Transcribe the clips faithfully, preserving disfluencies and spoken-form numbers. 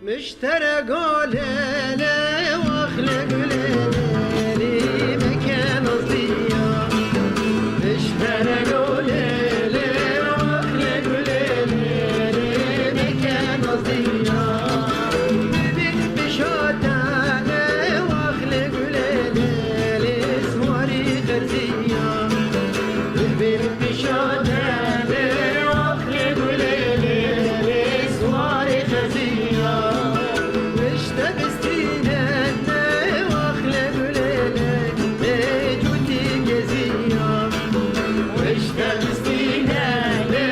Mişterego lêlê, wax lê gulê lêlê, meke nazdiya. Mişterego lêlê, wax lê gulê lêlê, meke nazdiya. Bibin pişa te lê, wax lê gulê lêlê, siwarî xerziya. Bibin pişa te lê, wax lê gulê lêlê, siwarî xerziya. Wişte bistîne ne, wax lê gulê lêlê, cûtî geziya. Wişte bistîne ne,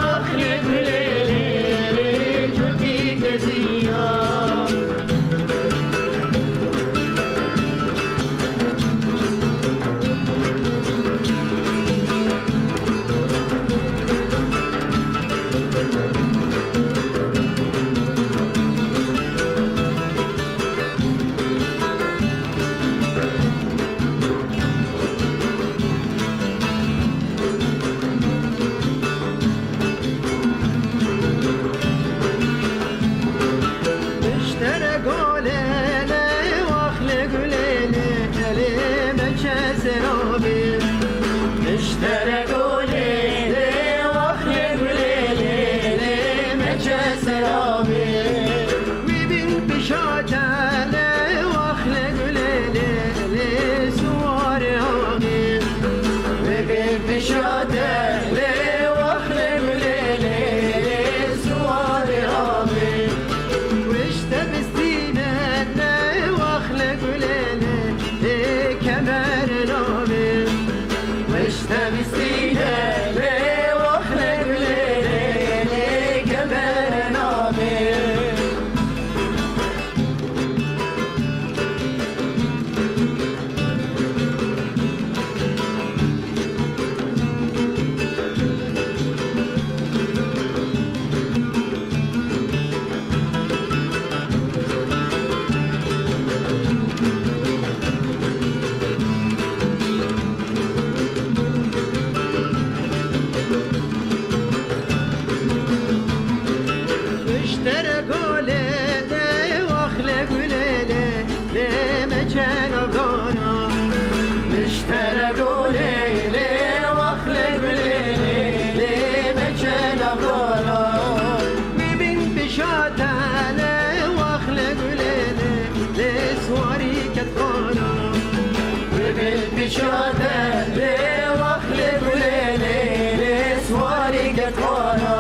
wax lê gulê lêlê, cûtî geziya. Mişterego lêlê, wax lê gulê lêlê, meçe serabê. Mişterego lêlê, wax lê gulê lêlê, meçe serabê. Wî bin pişa te lê, wax lê gulê lêlê, siwarê axê. Wî bin pişa te lê, wax lê gulê lêlê, siwarê axê. Wişte bistîne ne, wax lê gulê lêlê, kemer nabê. Wişte bistîne lê, wax lê gulê lêlê, kemer nabê. Mişterego lêlê, wax lê gulê lêlê, meçe navdana. Mişterego lêlê, wax lê gulê lêlê, meçe navdana. Wî bin pişa te lê, wax lê gulê lêlê, siwarî ket xana. Wî bin pişa te lê, wax lê gulê lêlê, siwarî ket xana.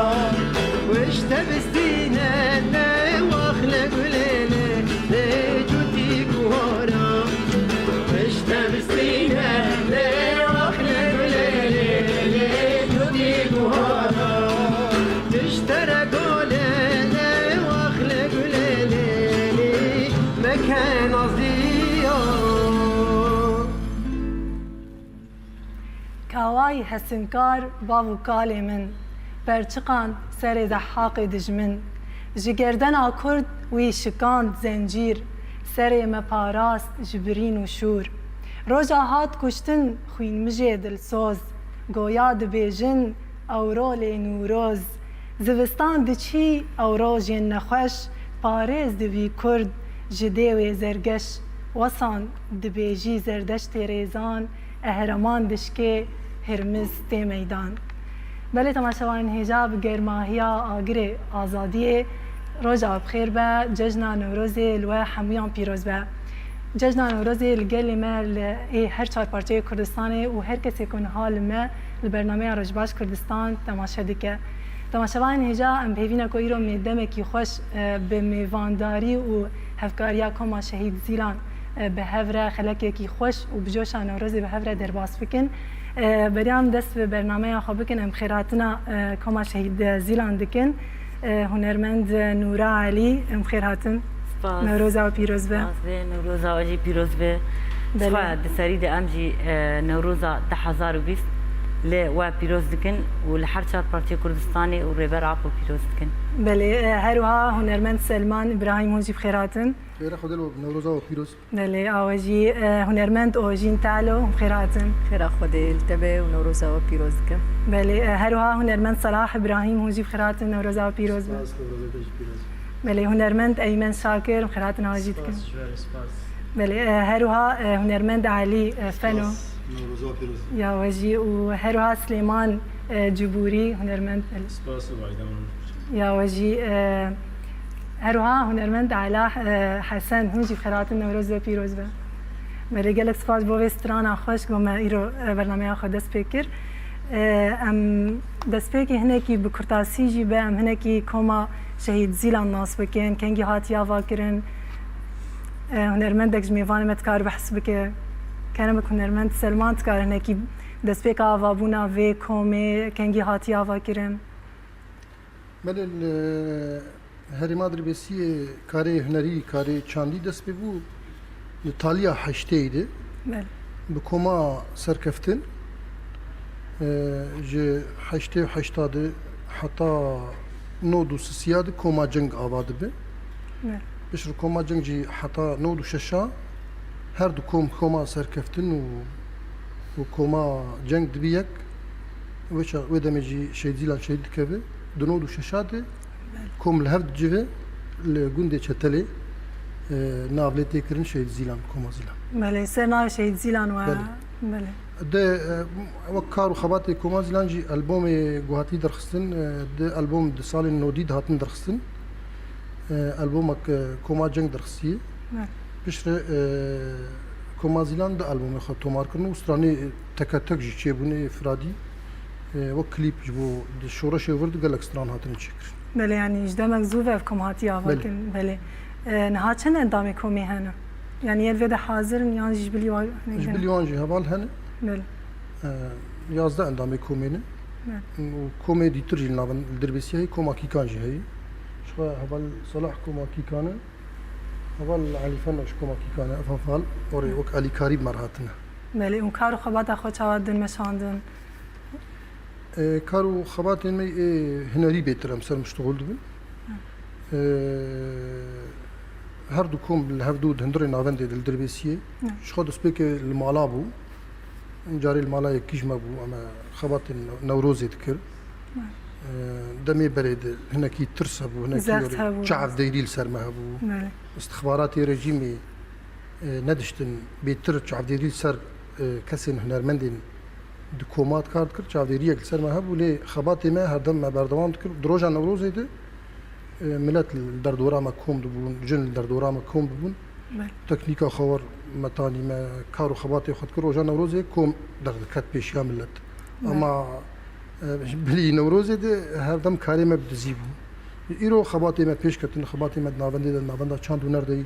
Wişte bistîne ne, wax lê gulê lêlê, cûtî guhara. Wişte bistîne ne, wax lê gulê lêlê, cûtî guhara. Mişterego lêlê, wax lê gulê lêlê, meke nazdiya. Kawayî hesinkar, bav û kalê min, perçiqand serê Zehaqê dijmin. Ji gerdena Kurd wî şikand zencîr, serê me parast ji birîn û şûr. Roja hat kuştin xwînmijê dilsoz, goya dibêjin, ewro lê Nûroz. Zivistan diçî, ew rojên nexweş, parêz divî Kurd ji dêwê zergeş. Wesan dibêjî Zerdeştê rêzan, Ehreman dişkê, Hirmiz tê meydan. Belê temaşevanên hêja, bi germahiya agirê azadiyê, roja we bi xêr be, cejna Newrozê li we hemûyan pîroz be. Cejna Newrozê li gelê me, li ê her çar parçeyê Kurdistanê û her kesê ku niha li me li bernameya Rojbaş Kurdistan temaşe dike. Temaşevanên hêja, em bi hêvî ne ku îro mê demekî xweş, e, bi mêvandarî û hevkariya Koma Şehîd Zîlan, e, bi hev re xelekekî xweş û bi coşa Newrozê bi hev re derbas bikin. E, beriya em dest bi bernameya xwe bikin, em xêrhatina, e, Koma Şehîd Zîlan dikin. E, hunermend Nûra Elî, em xêr hatin. Spas. Newroza we pîroz be. Spas be, Newroza we jî pîroz be. Belê. Spas, di serî de em jî, e, Newroza du hezar û bîst li we pîroz dikin û li her çar parçeyê Kurdistanê û Rêber Apo pîroz dikin. Belê, e, her wiha hunermend Selman Îbrahîm, hûn jî bi xêr hatin. Xêra Xwedê li we, Newroza we pîroz. Belê, a we jî, e, hunermend Ojîn Talo, hûn bi xêr hatin. Xêra Xwedê li te be û Newroza we pîroz dikim. Belê, e, her wiha hunermend Selah Îbrahîm, hûn jî bi xêr hatin, Newroza we pîroz be. Spas, Newroza te jî pîroz be. Belê, hunermend Eymen Şakir, xêr hatin, hawajî dikim. Spas, ji we re spas. Belê, e, her wiha, e, hunermend Elî, e, Feno. Spas, Newroza pîroz. Ya we jî û her wiha Silêman, e, Cibûrî, hunermend Elî. Spas û wayda min. Ya we jî, e, her wiha hunermend Elah, e, Hesen, hûn jî xêr hatin, Newroz we pîroz be. Belê, gelek spas bo vê strana xweş ku me îro, e, bernameya xwe dest pê kir. E, em destpêkê hinekî bi kurtasî jî be, em hinekî koma Şehîd Zîlan nas bikin, kengî hatiye avakirin. E, hunermendek ji mêvanê me dikar behs bike. Kerem bik hunermend Selman dikar hinekî destpêka avabûna vê komê, kengî hatiye avakirin. Belê li Herêma Dirbêsiyê karê hunerî, karê çandî dest pê bû li taliya heştê de. Belê. Bi koma serkeftin, e, ji heştê û heşta de heta nod û sisiya de koma ceng ava dibe. Belê. Piştre koma ceng jî heta nod û şeşa her du kom, koma serkeftin û, û koma ceng dibe yek. Wê ça-, wê demê jî Şehîd Zîlan şehîd dikeve. Di nod û şeşa de kom li hev dicive li gundê Çetelê, e, nav lê tê kirin Şehîd Zîlan, koma Zîlan. Belê, ser navê Şehîd Zîlan we. Belê. Belê. De, e, wek kar û xebatê koma Zîlan jî albomê ku hatî derxistin, e, di albom di salên nodî de hatin derxistin. E, albomek, e, Koma Ceng derxistiye. Evet. Piştre, e, Koma Zîlan di albomê xwe tomar kirin û stranê teke tek jî çêbûne, firadî, e, wek klîp ji bo di şoreşê vir de gelek stran hatine çêkirin. Belê, yanî ji demek zû ve ev kom hatiye avakirin. Belê. Belê. E, niha çend endamê komê hene? Yanî yên vê de hazir in yan jî ji bilî wan? Ji bilî wan jî heval hene. Belê. E, yazdeh endamê komê ne. Belê. Û komê dîtir jî li navin, li Dirbêsiyê heye, koma Kîkan jî heye. Ji xwe heval Salah koma Kîkan e. Heval Elî Feno ji koma Kîkan e. Ev heval orê wek alîkarî bi me re hatine. Belê, û kar û xebata xwe çawa din meşandin? E, kar û xebatên me ê hunerî bêtir em ser miştuxul dibin. Hı. E, her du kom li hevdû di hundirê navendê de li Dirbêsiyê. Hı. Ji xwe destpêkê li mala bû. Carê li mala yekî ji me bû, em ê xebatên Newrozê dikir. Hı. E, demê berê de hinekî tirs hebû, hinekî Zext hebû. Çavdêrî li ser me hebû. Belê. Îstixbaratê rejîmê, e, nediştin bêtir çavdêrî li ser, e, kesên hunermendên di koma dikar dikir, çavdêriyek li ser me hebû, lê xebatê me herdem me berdewam dikir. Di roja Newrozê de, e, milet li derdora me kom dibûn, jin li derdora me kom dibûn. Belê. Teknîka xwe wer me tanî, me kar û xebatê xwe dikir. Roja Newrozê kom derdiket pêşiya milet. Belê. Ama, e, ji bilî Newrozê de herdem karê me bi dizî bû. Îro xebatê me pêş ketin, xebatê me di navendê de, di navenda çand û huner de yî.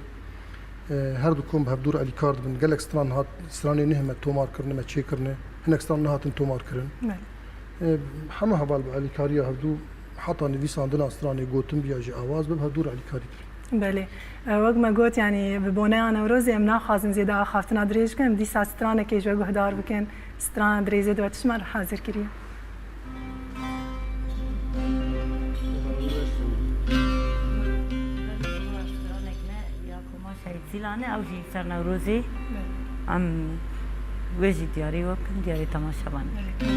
E, her du kom bi hevdû re alîkar dibin. Gelek stran hat, stranê nihê me tomar kirine, me çêkirine. Hinek stran nehatin tomar kirin. Belê. E, hemû heval bi alîkariya hevdû, heta nivîsandina stranê, gotin biya jî awaz be, bi hevdû re alîkarî kirin. Belê. E, wek me got, yanî bi boneya Newrozê em naxwazin zêde axaftina dirêj bikin. Em dîsa stranekê ji we guhdar bikin. Strana dirêjê di we çi ji me re hazir kiriye? Stranek me ya Koma Şehîd Zîlan e, ew jî ser Newrozê. Belê. Em wê jî diyarî we bikin, diyarî temaşevan. Belê.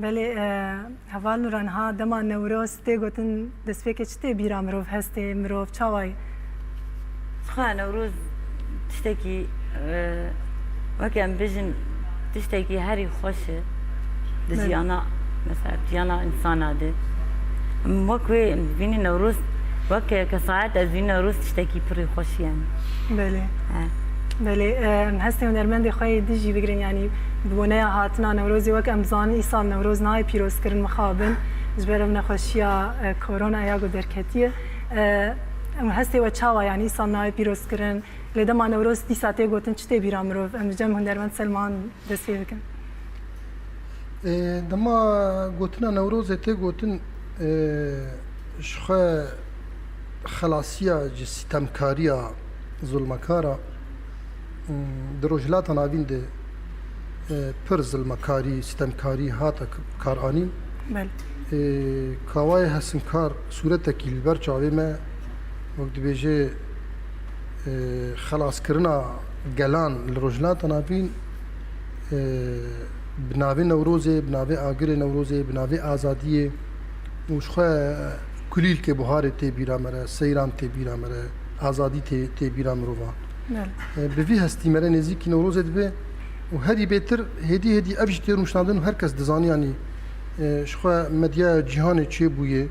Belê, e, heval Nûran, ha dema Newroz tê gotin, destpêkê çi tê bîra mirov, hestê mirov çawa ye? Xwe Newroz tiştekî, e, weke em bêjin, tiştekî herî xweş e di Belê. jiyana, mesela jiyana însana de. Em wek wê em dibînin Newroz, weke kesayet ez dibînim Newroz tiştekî pirî xweş e yani. Belê. He. Belê, e, em hestê hunermendê xwe yê din jî bigirin, yanî bi boneya hatina Newrozê, wek em zanin îsal Newroz nayê pîrozkirin, mixabin, ji ber ev nexweşiya, e, korona ya ku derketiye. E, em hestê we çawa, yanî îsal nayê pîrozkirin, lê dema Newroz dîsa tê gotin çi tê bîra mirov? Em ji cem hunermend Selman dest pê bikin. E, dema gotina Newrozê tê gotin, e, ji xwe xelasiya ji sîtemkariya zulmekara, m, di Rojhilata Navîn de, e, pir zilmekarî, sîtemkarî hate k-, karanîn. Belê. E, Kawayê Hesinkar sûretekî li ber çavê me, wek dibêje, e, xelaskirina gelan li Rojhilata Navîn, e, bi navê Newrozê, bi navê Agirê Newrozê, bi navê Azadiyê û ji xwe kulîlkê buharê tê bîra me re, seyran tê bîra me re, azadî tê, tê bîra mirovan. Belê. E, bi vî hestî me re nêzîkî Newrozê dibe û herî bêtir hêdî hêdî ev jî tê rûniştandin û her kes dizanî, yanî, e, ji xwe medyaya cîhanê çêbûye.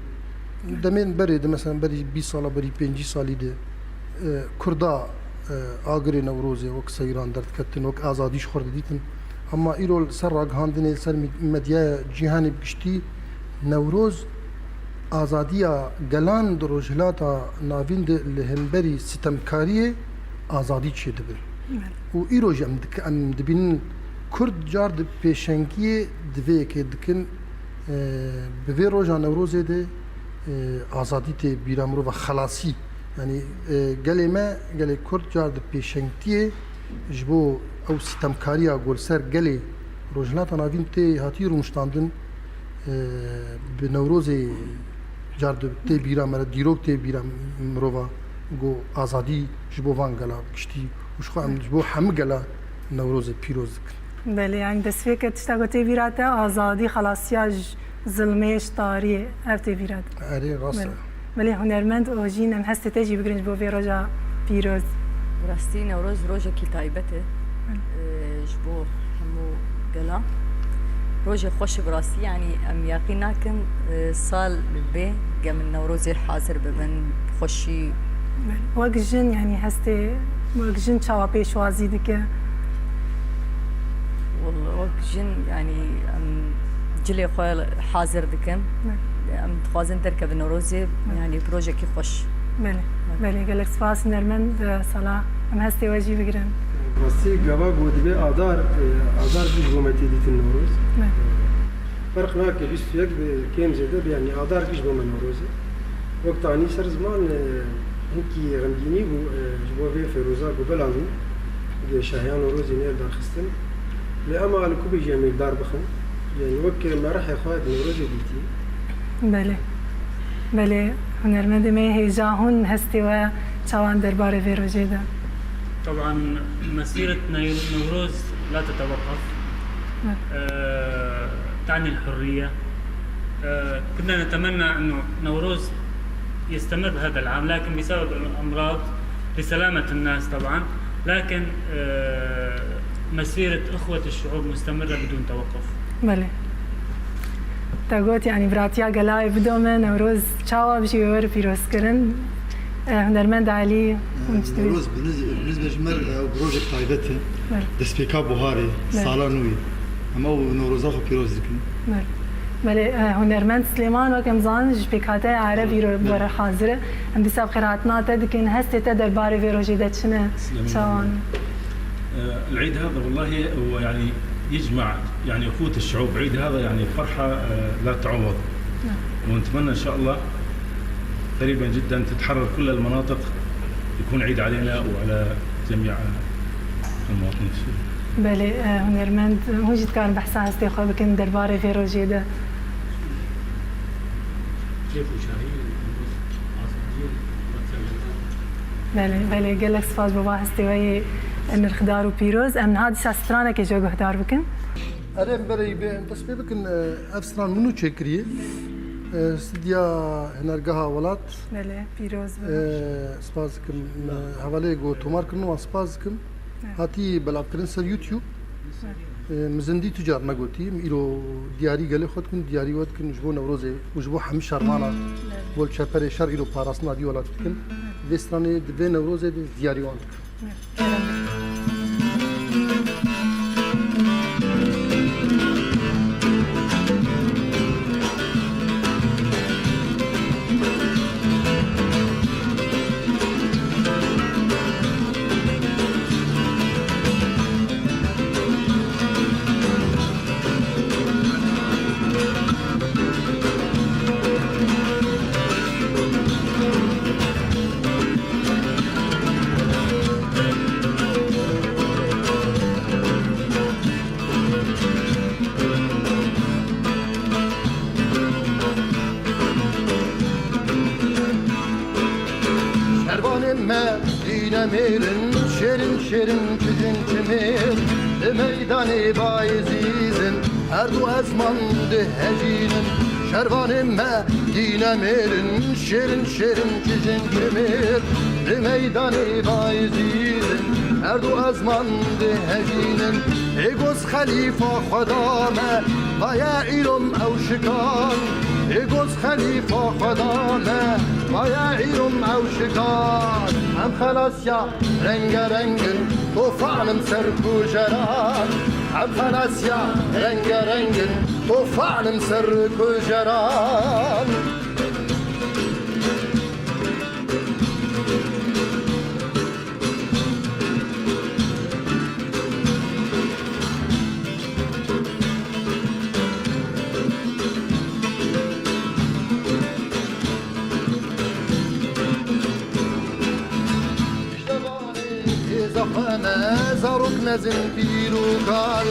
Demên berê de, mesela berî bîst sala, berî pêncî salî de, e, Kurda, e, agirê Newrozê wek seyran derdiketin, wek azadî ji xwe re didîtin. Hema îro li ser ragihandinê, li ser me-, medyaya cîhanê bi giştî, Newroz azadiya gelan di Rojhilata Navîn de li hemberî sitemkariyê azadî çêdibe. Evet. Û îro jî em dik-, em dibînin Kurd car di pêşengiyê di vê yekê dikin, e, bi vê roja Newrozê de, e, azadî tê bîra mirova, xelasî. Yanî, e, gelê me, gelê Kurd car di pêşengtiyê ji bo ew sîtemkariya ku li ser gelê Rojhilata Navîn tê hatî rûniştandin, e, bi Newrozê car di tê bîra me re, dîrok tê bîra mirova ku azadî ji bo van gela giştî û ji xwe em ji bo hemû gela Newrozê pîroz dikin. Belê, yanî destpêke tişta ku tê bîra te azadî, xelasiya ji zilmê, ji tariyê, ev tê bîra te. Erê, rast e. Belê. Belê, hunermend Ojîn, em hestê te jî bigirin ji bo vê roja pîroz. Bi rastî Newroz rojekî taybet e, Belê. e, ji bo hemû gela. Rojê xweş e bi rastî, yanî em yaqîn nakin, e, sal bê, ge min Newrozê hazir bibin, xweşî. Belê. Wek jin, yanî hestê, wek jin çawa pêşwazî dike? Wal-, wek jin, yanî em cilê xwe hazir dikin. Belê. Em dixwazin derkevin Newrozê, Belê. yanî projekî xweş. Belê. Belê. Belê, gelek spas, hunermend, e, Sala. Em hestê we jî bigirin. Rastî gava ku dibe adar, e, adar giş bo me tê dîtin Newroz. Belê. Ferq nake bîst û yek be kêm zêde be, yanî adar giş bo me Newrozê. Wek tanî ser ziman, e, hinkî xemgînî bû, e, ji bo vê Fêroza Gobela min, ge şahiya Newrozê nêr darxistin. Lê ema li ku bê jî em ê dar bixin. Yanî wek merihê xwe di Newrozê dîtî. Belê. Belê, hunermendê me yê hêja, hûn hestê we çawan derbarê vê rojê de? طبعًا مسيرة ني-، نوروز لا تتوقف. نعم. آه، تعني الحرية. آه، كنا نتمنى إنه نوروز يستمر هذا العام، لكن بسبب الأمراض، لسلامة الناس طبعًا، لكن، آه، مسيرة أخوة الشعوب مستمرة بدون توقف. Belê. Te got, yanî biratiya gelayê bidome, Newroz çawa bijî wê were pîrozkirin. E, hunermend Elî, hûn çi dibînin? Newroz bi niz-, bi nisbet ji me re ew bi rojek taybet e. Belê. Destpêka buharê, Belê. sala nû yê. Em ew Newroza xwe pîroz dikin. Belê. Belê, e, hunermend Silêman, wek em zanin, ji pêkhateya Ereb îro Belê. were hazir e. Em dîsa bi xêrhatina te dikin. Hestê te derbarê vê rojê de çi ne? Silêman. Çawan? آه، العيد هذا والله هو يعني يجمع يعني أخوة الشعوب، عيد هذا يعني فرحة، آه، لا تعوض. نعم. ونتمنى إن شاء الله قريبًا جدًا تتحرر كل المناطق، يكون عيد علينا وعلى جميع المواطنين السوريين. Belê, e, hunermend, hûn jî dikarin behsa hestê xwe bikin derbarê vê rojê de. Belê, belê, gelek spas bo va hestê we yê nirxdar û pîroz. Em niha dîsa stranekê ji we guhdar bikin. Erê, berê bê, em dest pê bikin, e, ev stran min û çêkiriye. E, stûdya Hunergeha Welat. Belê, pîroz be. E, spas dikim, e, hevalê ku tomar kirin wan spas dikim. Evet. Hatî belavkirin ser YouTube. Evet. E, min zindî tu car negotî, min îro diyarî gelê xwe dikin, diyarî we dikin ji bo Newrozê û ji bo hemî şervana, evet, bo çeperê şer îro parastina vî welat dikin. Evet. Vê stranê di vê Newrozê de diyarî wan dikin. Şervanê me dîne mêrin, şêrin şêrin çijin çimêr, li meydanê Bayezîdin, her du ezman dihejînin. Şervanê me dîne mêrin, şêrin şêrin çijin çimêr, li meydanê Bayezîdin, her du ezman dihejînin. Ê goz xelîfa xwe da me, vaye îrom ew şikan. Ê goz xelîfa xwe da me, vaye îrom ew şikan. Em xelasya rengerengin, tofanim ser kujeran. Em xelasya rengerengin, tofanim ser kujeran. Hêza xwe me, zarok mezin pîr û kal,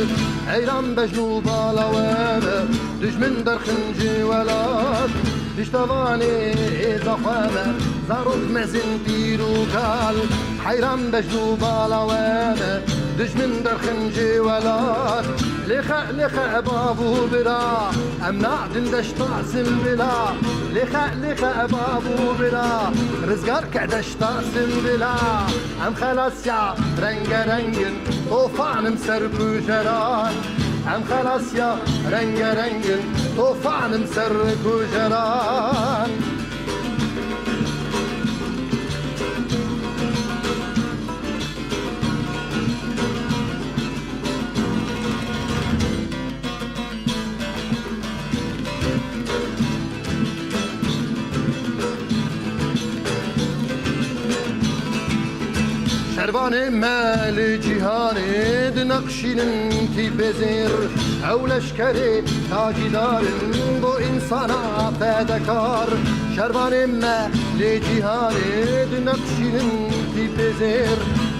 heyran bejn û bala we me, dijmin derxin ji welat. Piştevanê hêza xwe me, zarok mezin pîr û kal, heyran bejn û bala we me, dijmin derxin ji welat. Lêxe lêxe bav û bira, em nadin deşta Simbila. Lêxe lêxe bav û bira, rizgar ke deşta Simbila. Em xelasya rengerengin, tofanim ser kujeran. Em xelasya rengerengin, tofanim ser kujeran. Şervanê me li cîhanê dineqşînin tîpê zêr, ew leşkerê tacîdar in bo însana fedekar. Şervanê me lê cîhanê dineqşînin tîpê zêr,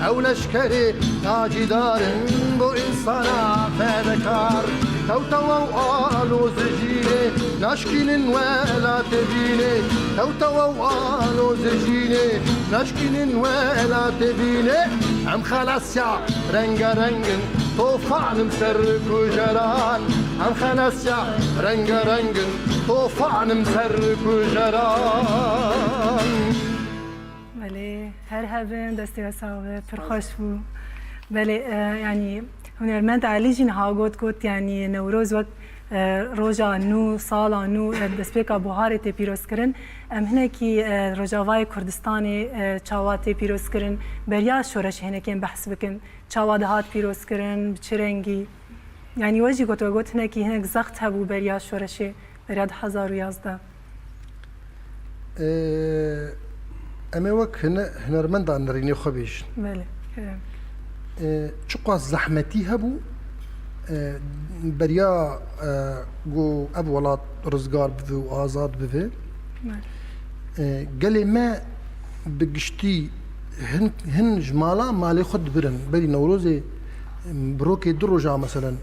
ew leşkerê tacîdar in bo însana fedekar. Tewtewe û alo zijînê, naşkînin welatê vînê. Tewtewe û alo zijînê, naşkînin welatê vînê. Em xelasya rengerengin, tofanim ser kujeran. Em xelasya rengerengin, tofanim ser kujeran. Belê, her hebin, destê we sax be, pir xweş bû. Belê, e, yanî hunermend Elî jî niha got, got, yanî Newroz wek, e, roja nû, sala nû, e, destpêka buharê tê pîrozkirin. Em hinekî, e, Rojavayê Kurdistanê, e, çawa tê pîrozkirin, beriya şoreşê hinekê em behs bikin. Çawa dihat pîrozkirin, bi çi rengî? Yanî we jî got, we got hinekî, hinek zext hebû beriya şoreşê, beriya du hezar û yazdeh. Ee, em ê wek hine-, hunermenda nerînê xwe bêjin. Belê, kerem. Ee, çiqas zehmetî hebû, ee, beriya, ee, ku ev welat rizgar bibe û azad bibe. Belê. Ee, gelê me bi giştî hin, hin ji mala malê xwe dibirin. Berî Newrozê, em, bi rokê du roja meselen,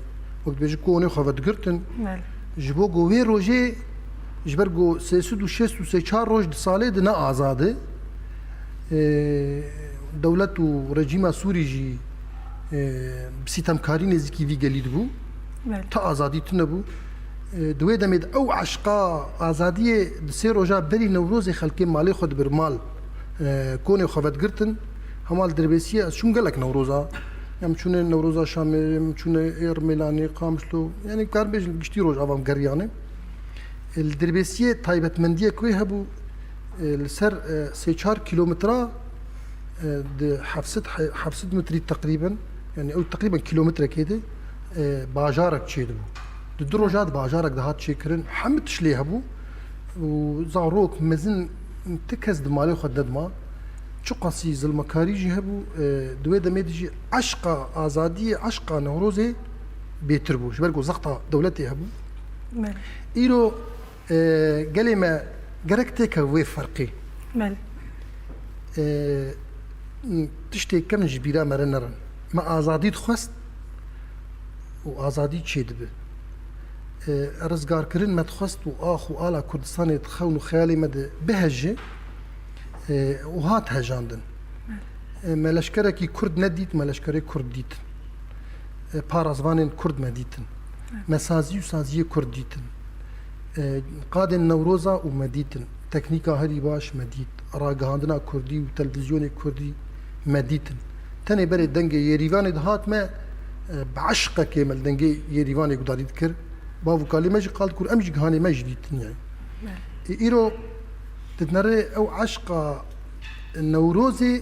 wek dibêjin konê xwe vedigirtin. Belê. Ji bo ku wê rojê, ji ber ku sê sed û şêst û sê çar roj di salê de ne azad e. Ee, dewlet û rejîma Sûrî jî, ee, bi sîtemkarî nêzîkî vî gelî dibû. Belê. Ta azadî tune bû. E, di wê demê de ew eşqa azadiyê di sê roja berî Newrozê xelkê malê xwe dibir mal, e, konê xwe vedigirtin. Hema li Dirbêsiyê ez çûm gelek Newroza. Em çûne Newroza Şamê, em çûne ê Rmêlanê, Qamişlo. Yanî, karim bêjim, giştî Rojava em geriyane. E, li Dirbêsiyê taybetmendiyek wê hebû, e, li ser, e, sê çar kîlometra, e, di heft sed, heft sed metrî teqrîben, yanî ew teqrîben kîlometrekê de, e, bajarek çêdibû. Di du roja de bajarek dihat çêkirin, hemû tişt lê hebû û zarok, mezin, ti kes di malê xwe nedima. Çiqasî zilmekarî jî hebû, e, di wê demê de jî eşqa azadiyê, eşqa Newrozê bêtir bû. Ji ber ku zexta dewletê hebû. Belê. Îro, e, gelê me gerek têke wê ferqê. Belê. E, tiştê kevn ji bîra me re nerin. Me azadî dixwest û azadî çêdibe. E, rizgarkirin me dixwest û ax û ala Kurdistanê di xewn û xeyalê me de biheje, e, û hat hejandin. E, me leşkerekî Kurd nedît, me leşkerê Kurd dîtin. E, parazvanên Kurd me dîtin. Me sazî û saziyê Kurd dîtin. E, qadên Newroza û me dîtin. Teknîka herî baş me dît. Ragihandina Kurdî û televîzyonê Kurdî me dîtin. Tenê berê dengê Yêrîvanê dihat me, e, bi eşqekê me li dengê Yêrîvanê gudarî dikir. Bav û kalê me jî qal dikir, em jî gihanê me jî dîtin yani. E, îro dinerê ew eşqa Newrozê,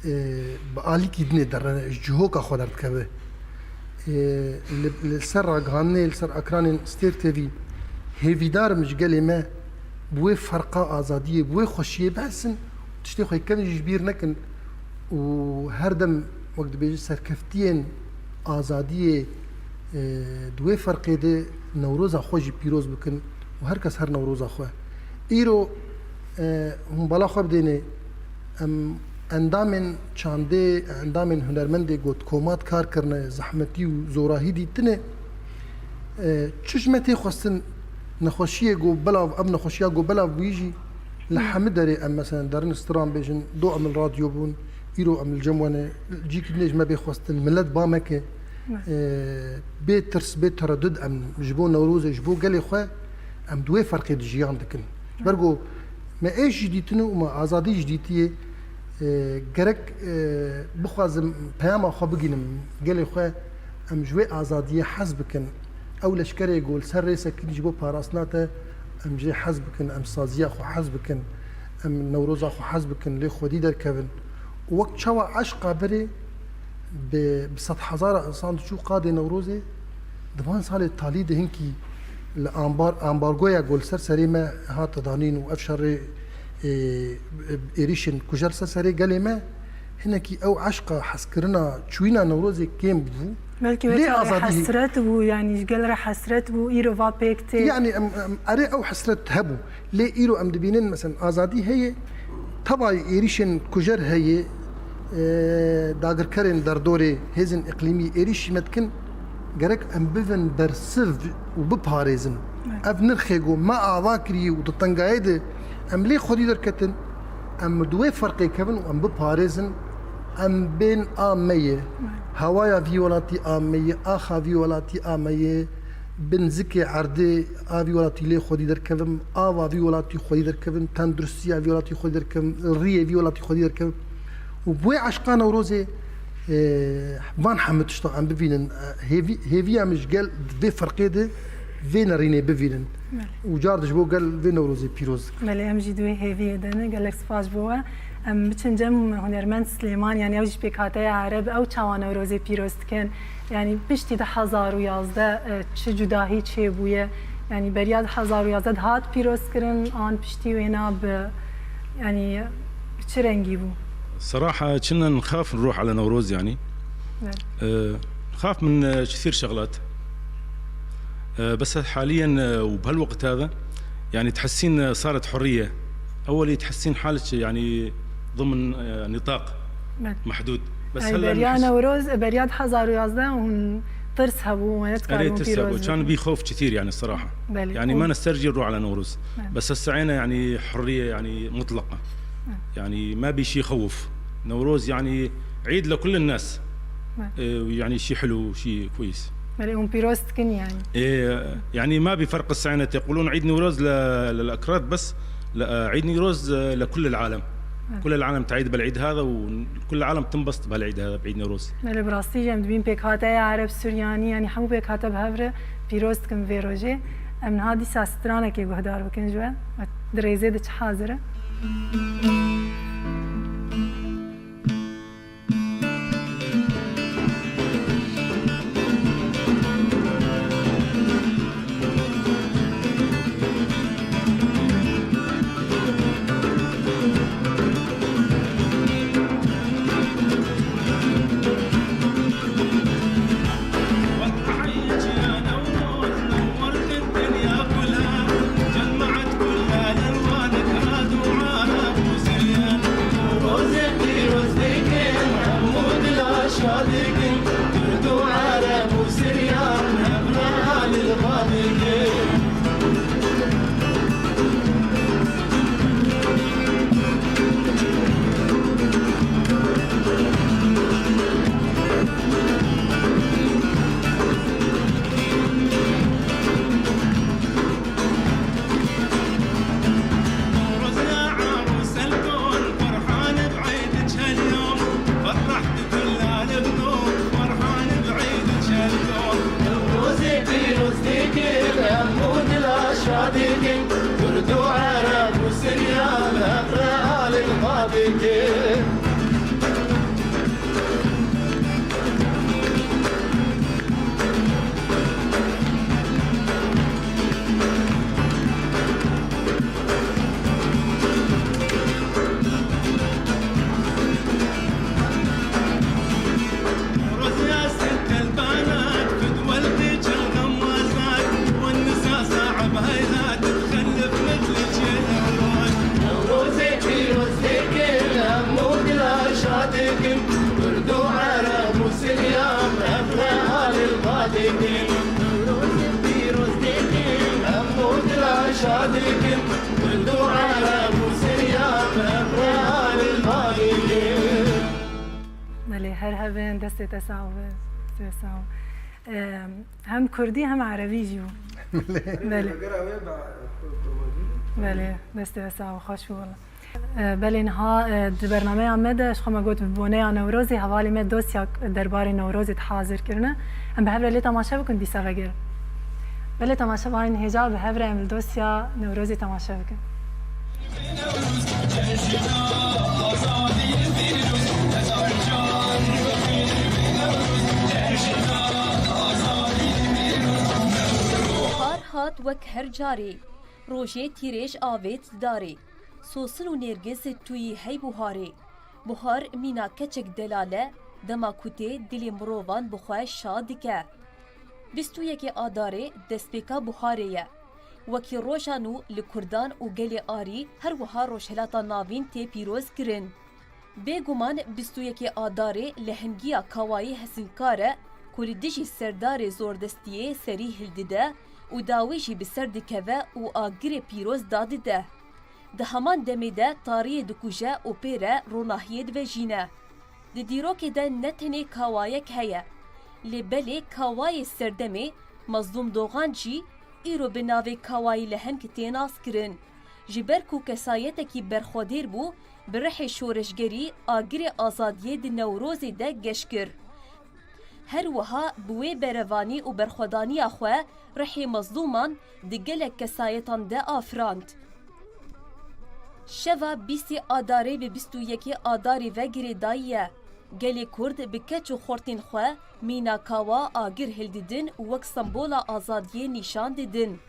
e, bi alîkî dinê derine, ji cihoka xwe derdikeve. E, li, li ser ragihandinê, li ser ekranên Stêr T V hêvîdar im ji gelê me bi wê ferqa azadiyê, bi wê xweşiyê bihesin, tiştê xwe yekevin jî ji bîr nekin û her dem, wek dibêje, serkeftiyên azadiyê, e, di wê ferqê de Newroza xwe jî pîroz bikin û her kes her Newroza xwe. Îro, e, hûn bala xwe bidêne, em endamên çandê, endamên hunermendê ku di koma de kar kirine, zehmetî û zorahî dîtine, e, çi ji me tê xwestin, nexweşiyê ku belav, ev nexweşiya ku belav bûyî jî li hemî derê em, meselen, derin stran bêjin, do em li radyo bûn, îro em li cem we ne, cîkî dinê ji me bê xwestin, milet ba me ke, e, bê tirs, bê teredud em ji bo Newrozê, ji bo gelê xwe, em di wê ferqê de jiyan dikin. Ji ber ku me êş jî dîtine û me azadî jî dîtiye, e, gerek, e, bixwazim peyama xwe bigînim gelê xwe, em ji wê azadiyê hez bikin. Ew leşkerê ku li ser rêsekî ji bo parastina te, em jê hez bikin, em saziya xwe hez bikin, em Newroza xwe hez bikin, lê xwedî derkevin. Û wek çawa eşqa berê bi, bi sedhezara însan diçû qadê Newrozê, di van salê talî de hinkî li ambar-, ambargoya ku li ser serê me hate danîn û ev şerê, e, êrîşên kujer ser serê gelê me, hinekî ew eşqa hezkirina çûyîna Newrozê kêm bû. Belkî wê çaxê hesret bû, yanî ji gel re hesret bû, îro va pêk tê. Yanî em, em, erê ew hesret hebû. Lê îro em dibînin, meselen, azadî heye, tevayî êrîşên kujer heye, e, dagirkerên derdorê, hêzên îqlîmî êrîş ji me dikin, gerek em bivin bersiv û biparêzin. Evet. Ev nirxê ku me ava kiriye û di tengayê de em lê xwedî derketin, em di wê ferqê kevin û em biparêzin, em bên a me ye. Evet. Hewaya vî welatî a me ye, axa vî welatî a me ye. Bin zikê erdê a vî welatî lê xwedî derkevim, ava vî welatî xwedî derkevim, tenduristiya vî welatî xwedî derkevim, riyê vî welatî xwedî derkevim. Û bi wê eşqa Newrozê, e, van hemû tişta em bivînin, e, hêvî-, hêviya min ji gel vê ferqê de vê nerînê bivînin. Belê. Û car de ji bo gel vê Newrozê pîroz dikim. Belê, em jî di wê hêviyê de ne. Gelek spas ji bo we. Em biçin cem hunermend Silêman, yanî ew jî pêkhateya Ereb, ew çawa Newrozê pîroz dikin? Yanî piştî du hezar û yazdeh, e, çi cudahî çêbûye? Yanî beriya du hezar û yazdeh dihat pîrozkirin, an piştî wêna bi, yanî bi çi rengî bû? صراحة كنا نخاف نروح على نوروز يعني. Evet. آه، نخاف من، آه، كثير شغلات. آه، بس حاليًا، آه، وبهالوقت هذا، يعني، تحسين، آه، صارت حرية. أول تحسين حالك، يعني، ضمن، آه، نطاق محدود. بس هلا beriya نحس Newroz, beriya du hezar û yazdeh hûn tirs hebû, me ne أري dikar hûn تسع pîroz أبو. كان bikin. بي خوف كثير، يعني، الصراحة. Belê, يعني، ما nestîrî نروح على نوروز. Belê. بس هسه عينا، يعني، حرية، يعني، مطلقة. Belê. يعني، ما بي شي يخوف. نوروز، يعني، عيد لكل الناس. Belê. آه، يعني، شي حلو، شي كويس. Belê, hûn pîroz dikin yani. إيه، يعني ما بفرق السنة، يقولون عيد نوروز ل-، للأكراد بس، لا، عيد نوروز لكل العالم. كل العالم تعيد بالعيد هذا، وكل العالم تنبسط بهالعيد هذا، بعيد نوروز. Belê, bi rastî jî em dibîn pêkhateya Ereb Suryanî, yani hemû pêkhate bi hev re pîroz dikin vê rojê. Em niha dîsa stranekê guhdar bikin ji we. Di rêzê de çi hazir e? Belê, her hebin, destê te sax be, destê te sax be. Em, hem kurdî hem erebî jî bû. Belê. Belê, destê te sax be, xweş bû wele. E, belê niha, e, di bernameya me de ji xwe me got bi boneya Newrozê hevalê me dosyak derbarê Newrozê dihazir kirine. Em bi hev re lê temaşe bikin dîsa vegerin. Belê temaşevanên hêja bi hev re em li dosya Newrozê temaşe bikin. Buhar hat wek her carê, rojê tîrêj avêt darê. Sosin û nêrgiz tu yî hey buharê. Buhar mîna keçek delal e, dema ku tê dilê mirovan bi xwe şa dike. Bîst û yekê Adarê destpêka buharê ye. Wekî roja nû li kurdan û gelê arî her wiha Rojhilata Navîn tê pîroz kirin. Bêguman bîst û yekê Adarê lehengiya Kawayî Hesinkar e ku li dijî serdarê zordestiyê serî hildide û dawî jî bi ser dikeve û agirê pîroz dadide. Di heman demê de tariyê dikuje û pê re ronahiyê divejîne. Di dîrokê de ne tenê Kawayek heye, lê belê Kawayê serdemê Mezlûm Doxan jî îro bi navê Kawayî Leheng tê naskirin. Ji ber ku kesayetekî berxwedêr bû, bi rihê şoreşgerî agirê azadiyê di Newrozê de geş kir. Her wiha bi wê berevanî û berxwedaniya xwe rihê mezlûman di gelek kesayetan de afirand. Şeva bîstê Adarê bi bîst û yekê Adarê ve girêdayî ye. Gelê Kurd bi keç û xortên xwe mîna kawa agir hildidin û wek sembola azadiyê nîşan didin.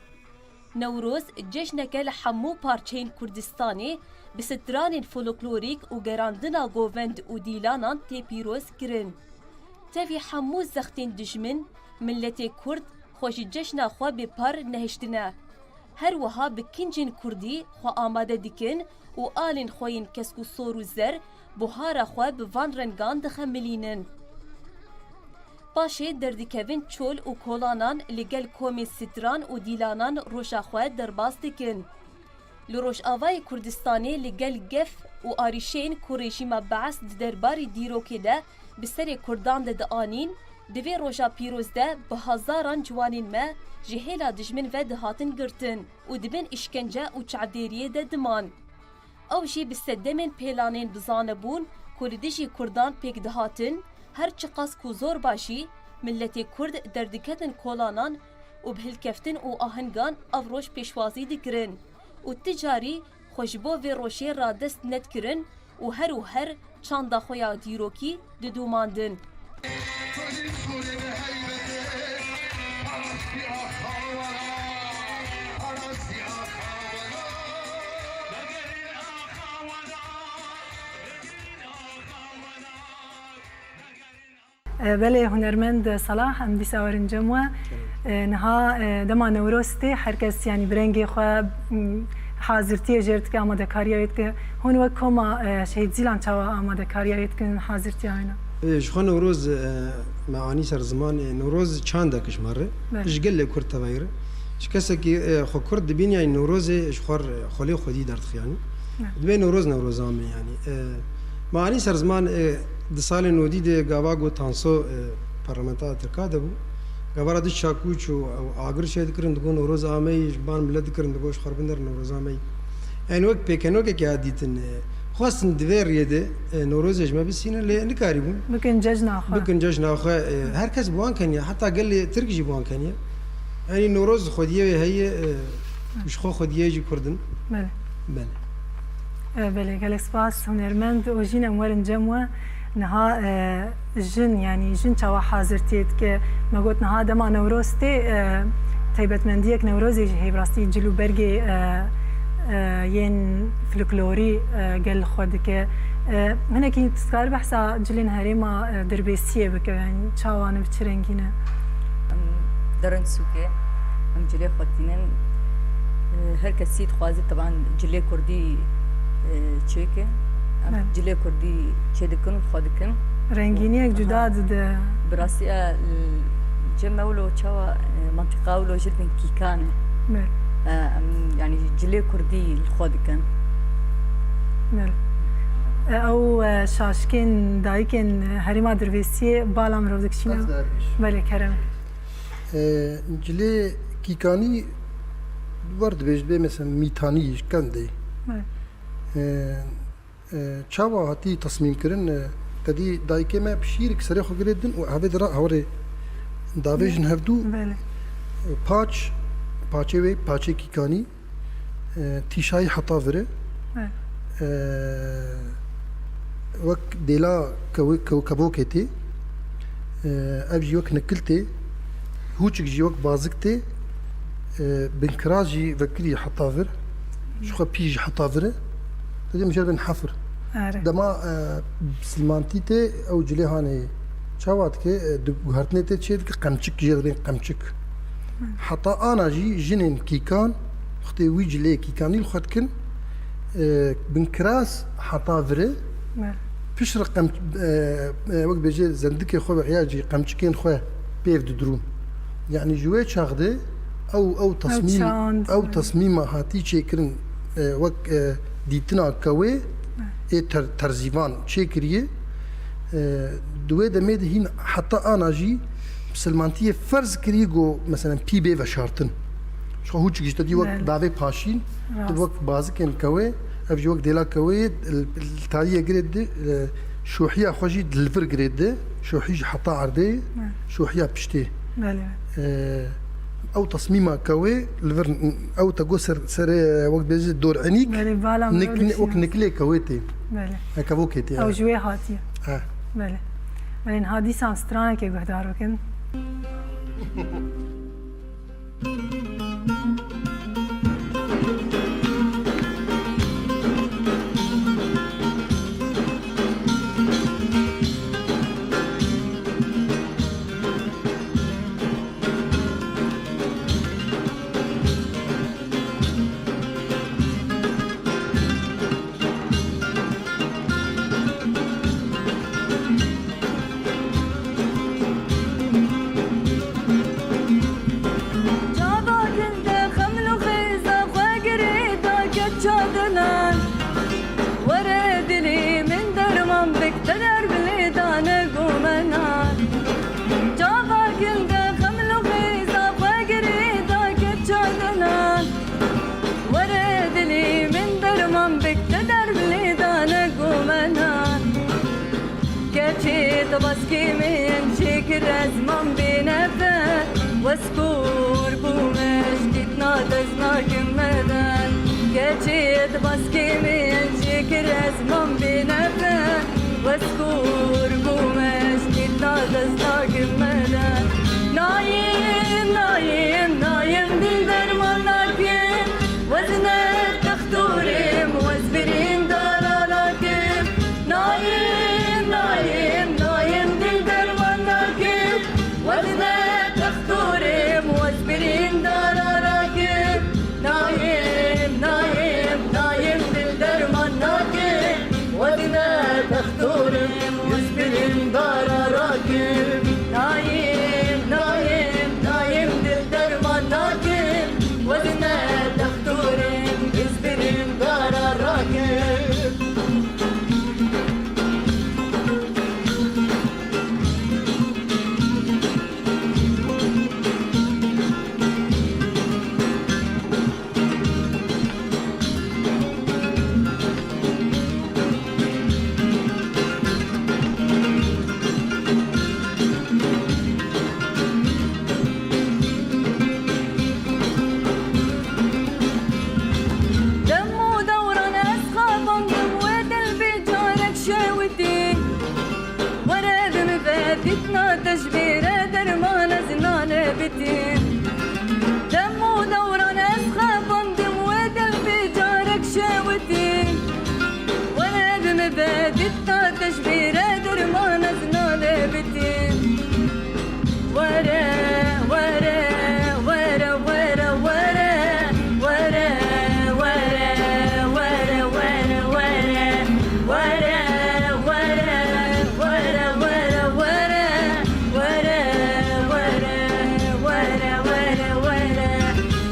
Newroz cejneke li hemû parçeyên Kurdistanê bi stranên folklorîk û gerandina govend û dîlanan tê pîroz kirin. Tevî hemû zextên dijmin, miletê Kurd xwe ji cejna xwe bê par nehiştine. Her wiha bi kincên Kurdî xwe amade dikin û alên xwe yên kesk û sor û zer buhara xwe bi van rengan dixemilînin. Paşê derdikevin çol û kolanan li gel komên stran û dîlanan roja xwe derbas dikin. Li Rojavayê Kurdistanê li gel gef û arîşeyên ku rejîma Bees di derbarê dîrokê de bi serê Kurdan de dianîn, Di vê roja pîroz de bi hezaran ciwanên me ji hêla dijmin ve dihatin girtin û di bin îşkence û çavdêriyê de diman. Ew jî bi sedemên pêlanên bizane bûn ku li dijî Kurdan pêk dihatin, her çiqas ku zor ba jî, miletê Kurd derdiketin kolanan û bi hilkeftin û ahingan ev roj pêşwazî dikirin û ti carî xwe ji bo vê rojê radest nedikirin û her û her çanda xwe ya dîrokî didûmandin. E, belê, hunermend Salah, em dîsa werin cem we. E, niha, e, dema Newroz tê, her kes, yanî, bi rengê xwe, m, hazirtiyê jê re dike, amadekariya wê dike. Hûn wek koma, e, Şehîd Zîlan çawa amadekariya wê dikin, hazirtiya wê ne? E, ji xwe Newroz, e, me anî ser ziman, e, Newroz çandek ji me re, Belê. Ji gelê Kurd tevayî re. Ji kesekî, e, xwe Kurd dibîn, yanî Newrozê ji xwe re, xwelê xwedî derdixî, yanî. Evet. Dibê Newroz, Newroza me, yanî. E, me anî ser ziman, e, di salên nodî de gava ku Tanso, e, parlamenta Tirka de bû. Gava re di çakûç û, û agir çêdikirin, digot Newroz ameyî, ji ban milet dikirin, digot ji xwe re binder Newroza me yî. Yanî wek pêkenokekê hat dîtin, e, xwestin di vê riyê de, e, Newrozê ji me bisînin, lê nikarîbûn. Bikin cejna xwe. Bikin cejna xwe, e, her kes bi wan keniye, heta gelê Tirk jî bi wan keniye. Yanî Newroz xwediyê wê heye, e, ji xwe xwediyê jî Kurd in. Belê. Belê. E, belê, gelek spas, hunermend. Û jîn em werin cem we. Niha, e, jin, yanî jin çawa hazirtiyê dike? Me got niha dema Newroz tê, e, taybetmendiyek Newrozê jî heye, bi rastî cil û bergê, e, e, yên folklorî, e, gel li xwe dike. E, hinekî tu dikar behsa cilên herêma, e, Dirbêsiyê bike, yanî çawa ne, bi çi rengî ne? Em derin sûkê, em cilê xwe tînin. E, her kesî dixwaze teban cilê kurdî, e, çêke. Em Evet. cilê kurdî çêdikin û xwe dikin. Rengîniyek Aha. cuda dide. Bi rastî, e, cem me wilo çawa, e, mentiqa wilo jilbên kîkan e. Evet. E, em, yanî cilê kurdî li xwe dikin. Evet. E, ew, e, şaşkên dayikên herêma Dirbêsiyê bala mirov dikişîne. Ez de her bîş. Belê, kerem. E, cilê kîkanî wer dibêjin, dibê mesela mîtanî ji kend e. Evet. E, e, çawa hatî tesmîmkirin, e, te dî dayikê me bi şîrek serê xwe girê din û hevê dira hewrê davêjin hevdû. Belê. E, paç, paçê wê, paçê kîkanî, e, tîşayî heta vir e. Evet. E, wek dêla kew-, kew-, kevokê tê. E, ev jî wek nikil tê. Hûçik jî wek bazik tê. E, binkiraz jî vekirî heta vir. Ji xwe pî jî heta vir e. Te dê mijer bin hefir. Are. Dema, e, silmantî tê, ew cilê hanê çawa dike, e, di guhertinê tê çê dike, qemçik jê dibên qemçik. Hı. Heta ana jî jinên kîkan, wextê wî cilê kîkanî li xwe dikin, e, binkiraz heta vir e. Belê. Piştre qem-, e, e, wek bêje zendikê xwe ve ya jî qemçikên xwe pêv didirûn. Yanî ji wê çax de ew, ew Ew tesmîm, çand, ew evet. tesmîma hatî çêkirin, e, wek, e, dîtina kewê, Evet. ê ter-, terzîvan çêkiriye. E, di wê demê de hîn heta ana jî misilmantiyê ferz kiriye ku, meselen, pî bê veşartin. Ji xwe hûçik ji te dî wek Evet. davê paşîn, tu Rast. wek bazikên kewê, ev jî wek dêla kewê ye, li, li tariyê girê di, e, şohiya xwe jî di li vir girê di, şohî jî heta erdê ye, Evet. şohiya piştê. Belê. E, ew tesmîma kewê li vir, ew te got ser, serê, wek bêjî dor enîk, Belê, bala mirov nik-, dikişîne. wek nikilê kewê tê. Belê. E, kevokê tê, Ew e. ji wê hatiye. E. Belê. Belê, niha dîsan stranekê guhdar bikin. Kêmên jêkir ez mam bênefe, wez kor bûme, ji dîtina dest nakim meden. Keçê di baskêmên jêkir ez mam bênefe, wez kor bûme, ji dîtina dest nakim meden. Nayêm, nayêm, nayêm, dil derman nakim. Wezne textorêm, wez birîndara rakim. Nayêm, nayêm, nayêm, dil derman nakim. Wezne textorêm, wez birîndara rakim. Nayêm, nayêm, nayêm, dil derman nakim. Wezne textorêm, wez birîndara rakim. Nayêm, nayêm, nayêm, dil derman nakim. Wezne textorêm, wez birîndara rakim. Dem û dewran ez xabandim, we dil bê carek şewitî. Were bi min ve dîtina te ji bê re derman ez nane bitî. Dem û dewran ez xebandim, wê dil bê carek şewitî. Were bi min ve dîtina te ji bê re derman ez nane bitî. Were, were, were, were, were. Were, were, were, were, were. Were, were, were, were, were, were. Were, were, were, were, were.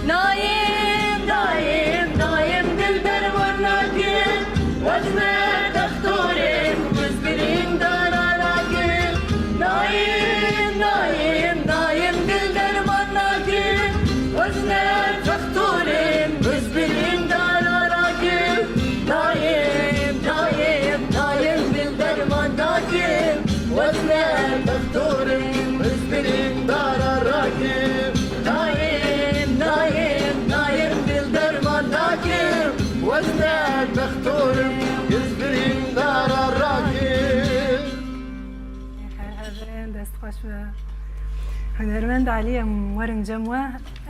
Nayêm, nayêm, nayêm, dil derman nakim. Wezne textorêm, wez birîndara rakim. Nayêm, nayêm, nayêm, dil derman nakim. Wezne textorêm, wez birîndara rakim. Nayêm, nayêm, nayêm, dil derman nakim. Wezne textorêm, wez birîndara rakim. Nayêm, nayêm, nayêm, dil derman nakim. Wezne textorêm, wez birîndara rakim. Herin, dest xweş be. Hunermend Elî, em werin cem we.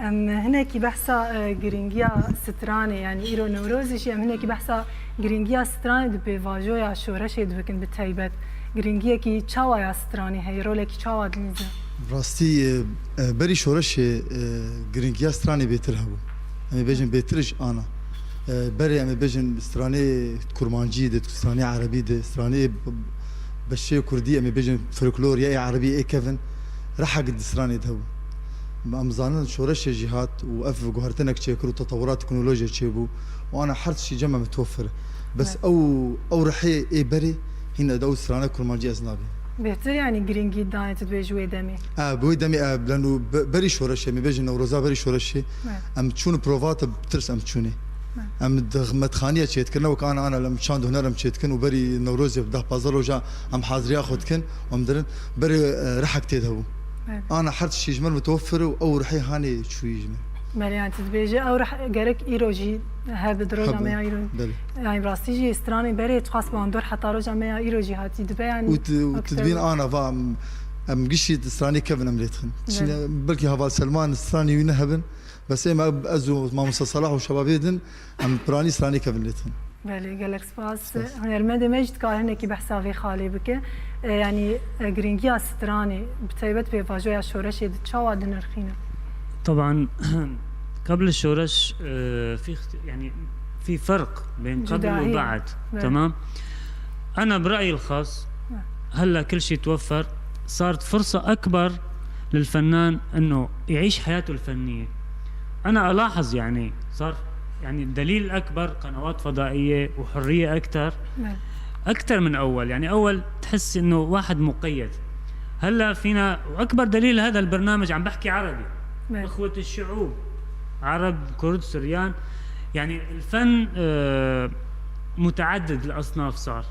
Em hinekî behsa, e, girîngiya stranê, yanî îro Newrozê jî em hinekî behsa girîngiya stranê di pêvajoya şoreşê de bikin bi taybet. Girîngiyekî çawa ya stranê heye, rolekî çawa dilîze? Rastî, e, e, berî şoreşê, e, girîngiya stranê bêtir hebû. Em ê bêjin bêtir ji ana. E, berê em ê bêjin stranê kurmancî de, stranê erebî de, stranê beşê kurdî, em ê bêjin folklor ya ê erebî ê kevin, rehek di stranê de hebû. Em zanin şoreşê jî hat û ev guhertinek çêkir û tetewura teknolojiyê çêbû û ana her tiştî cem em mitofir. Bes Evet. ew, ew rihê ê berê hîn ede ew strane kurmancî ez nabînim. Bêhtir, yanî girîngî danê tu dibêjî wê demê? E, bi wê demê, e, leno be-, berî şoreşê, em ê bêjin Newroza berî şoreşê, Evet. em çûn prova te bi tirs em çûnê. Evet. Em di xizmetxaniyê çêdikirin, wek ana, ana em çand û huner em çêdikin û berî Newrozê bi deh pazdeh roja em haziriya xwe dikin û em dirin. Berê, e, rehek tê de bû. Evet. Ana her tiştî ji me mitewefir û ew rihê hanê çûyî ji me. Belê, yani tu dibêje ew rih gerek îro jî hebe di roja Hebe. me ya îro. Belê. Yani rastî jî stranê berê tu xas bandor heta roja me ya îro jî hatî dibe yani. Û tu, û tu dibîn ana va em, em gişî stranê kevin em lê dixin. Belê. Şimdi belkî heval Selman stranê wî nehebin. Bes ê me ez û Mamosta Salah û şebabê din em piranî stranê kevin lê dixin. Belê, gelek spas. Spas. Hunermendê me jî dikare hinekî behsa vê xalê bike. E, yanî, e, girîngiya stranê, bi taybet pêvajoya şoreşê di çawa dinirxîne? طبعا قبل الشورش، آه، في اخت-، يعني في فرق بين قبل جداهية. وبعد. نعم. تمام؟ أنا برأيي الخاص، نعم. هلا كل شيء توفر، صارت فرصة أكبر للفنان إنه يعيش حياته الفنية. أنا ألاحظ، يعني، صار، يعني، الدليل الأكبر قنوات فضائية وحرية أكتر، نعم. أكتر من أول. يعني، أول تحس إنه واحد مقيد. هلأ فينا، وأكبر دليل هذا البرنامج عم بحكي عربي. نعم. إخوة الشعوب، عرب، كرد، سريان. يعني، الفن، آه، متعدد الأصناف صار.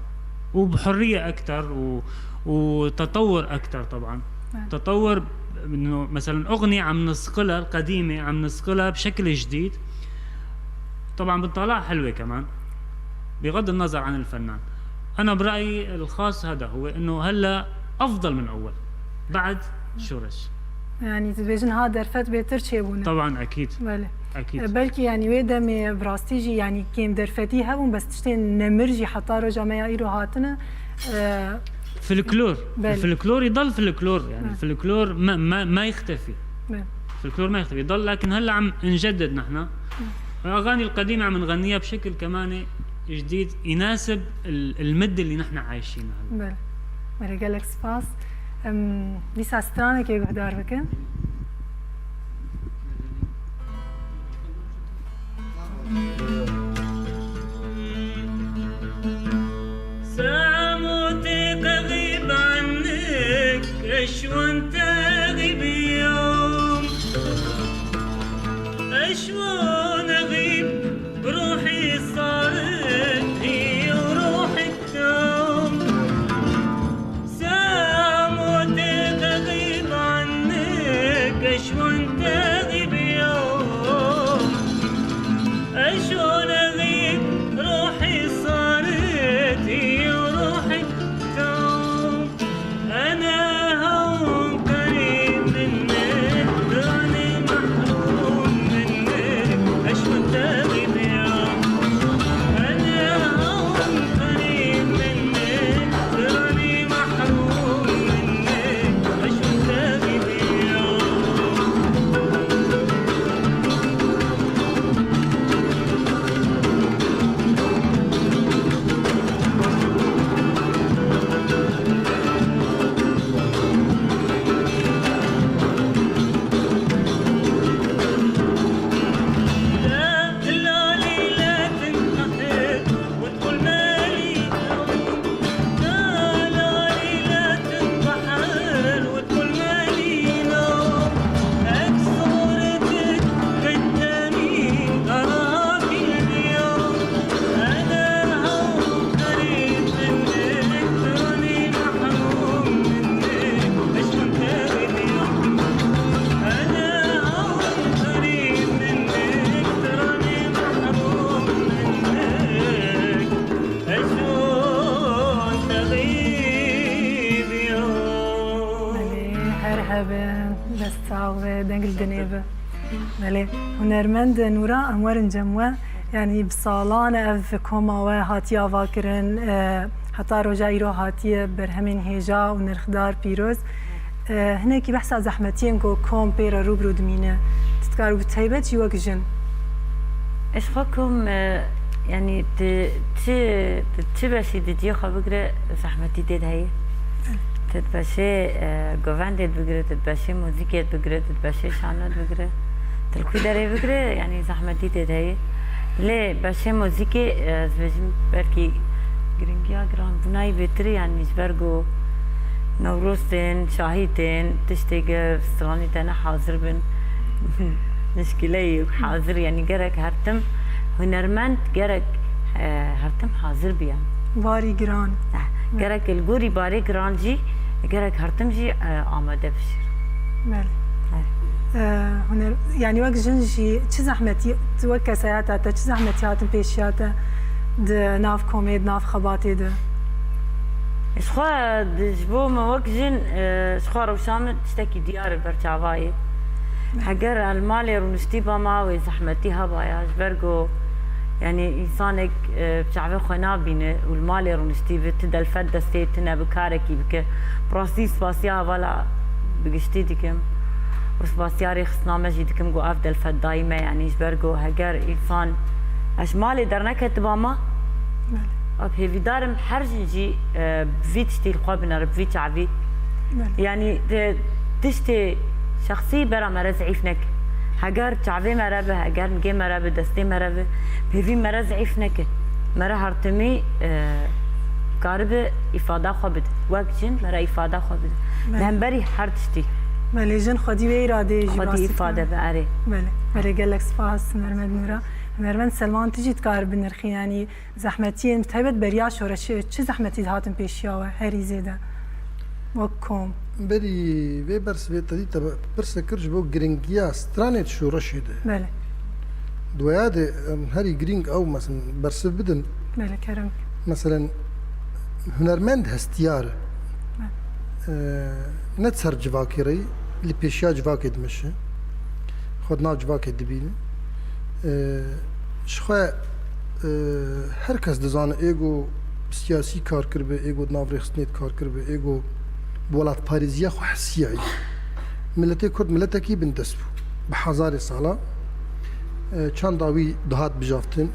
وبحرية أكتر و-، وتطور أكتر طبعًا. نعم. تطور إنه مثلًا أغنية عم نسقلها القديمة، عم نسقلها بشكل جديد. طبعًا بنطلع حلوة كمان، بغض النظر عن الفنان. أنا برأيي الخاص هذا هو إنه هلأ أفضل من أول، بعد شورش. يعني تبيجن ها درفت بيتر شي بونه. طبعًا أكيد. بله. أكيد. بلكي يعني ويدا مي براستي جي يعني كيم درفتي هبون بس تشتين نمر جي حتى رجع ما يعيرو هاتنا. آه، فلكلور. بلى. الفلكلور يضل فلكلور، يعني، نعم. الفلكلور ما، ما، ما يختفي. بلى. الفلكلور ما يختفي، يضل، لكن هلأ عم نجدد نحن. الأغاني القديمة عم نغنيها بشكل كمان جديد يناسب ال-، المدة اللي نحن عايشينها هلأ. بلى. بلى، gelek spas. Em, dîsa stranekê guhdar bikin. ساعة موتي أغيب عنك، أشوان تغيب يوم، أشوان أغيب، روحي صارت هي وروحك يوم. ساعة موتي تغيب عنك، أشوان تغيب يوم، أشوان أغيب، روحي صارت هي وروحك يوم. أنا هون قريب منك، راني محروم منك، أشوان تغيب يوم. أنا هون قريب منك، راني محروم منك، أشوان تغيب يوم. Belê, her hebin, dest sax be, deng li dinê be. Belê, hunermend Nûra, em werin cem we. Yanî bi salan e ev koma we hatiye avakirin, e, heta roja îro hatiye berhemên hêja û nirxdar, pîroz. E, hinekî behsa zehmetiyên ku kom pê re rû bi rû dimîne. Tu dikar û bi taybet jî wek jin. Ez xwe kom, e, yanî tu çi, tu çi beşî di cihê xwe bigire, zehmetî tê de heye. Tu di beşê, e, govendê de bigire, tu di beşê muzîkê de bigire, tu di beşê şano de bigire. Tu li ku derê bigire, yanî zehmetî tê de heye. Lê beşê muzîkê, e, ez bêjim belkî giringiya giranbûna yî bêtir e, yanî ji ber ku Newroz tên, şahî tên, tiştê ger stranî te ne hazir bin. Mişkile ye, hazir, yanî gerek her tim hunermend, gerek, e, her tim hazir biyan. Barî giran. Eh, gerek li gorî barê giran jî, gerek her tim jî, e, amade bişir. Belê. Evet. E, huner, yanî wek jin jî çi zehmetî, tu wek kesayeta te çi zehmetî hatin pêşiya te di nav komê, di nav xebatê de? Ji xwe di, ji bo me wek jin, e, ji xwe rewşa min tiştekî diyar e ber çava ye. Heger li malê rûniştî bama wê zehmetî hebaya, ji ber ku, yanî însanek, e, bi çavê xwe nabîne û li malê rûniştî bi, ti delfet destê tine bi karekî bike. Bi rastî spasiya hevala bi giştî dikim û spasiya rêxistina me jî dikim ku ev delfet dayî me, yanî ji ber ku heger însan, ez ji malê derneketiba ma, Belê. Hêvîdar im her jin jî, e, bi vî tiştî li xwe binere, bi vî çavî. Belê. Yanî, e, tiştê şexsî bera me re zeîf neke. Heger çavê me re be, heger nigê me re be, destê me re be, pêvî me re zeîf neke. Me re her timî, e, karibe îfada xwe bide. Wek jin me re îfada xwe bide. Belê. Li hemberî her tiştî. Belê, jin xwedî wê îradeyê jî Xwedî rastî îfade bike. Be, erê. Belê. Belê, gelek spas, Hunermend Nûra. Hunermend Selman, tu jî dikar binirxî, yanî zehmetiyên, bi taybet beriya şoreşê, çi zehmetî dihatin pêşiya we herî zêde? Wek kom. Berî vê bersivê te dî te pirsek kir ji bo giringiya stranê di şoreşê de. Belê. Di waya de em herî girîng ew, mesela, bersiv bidin. Belê, kerem. Mesela, hunermend hestiyar e. Belê. Ee, ne di ser civakê re yî, li pêşiya civakê dimeşe. Xwe di nav civakê dibîne. Ee, ji xwe, ee, her kes dizane ê ku bi siyasî kar kiribe, ê ku di nav rêxistinê de kar kiribe, ê ku bi welatparêziya xwe hesiyaye. Miletê Kurd miletekî bindest bû. Bi hezarê sala, e, çanda wî dihat bijaftin,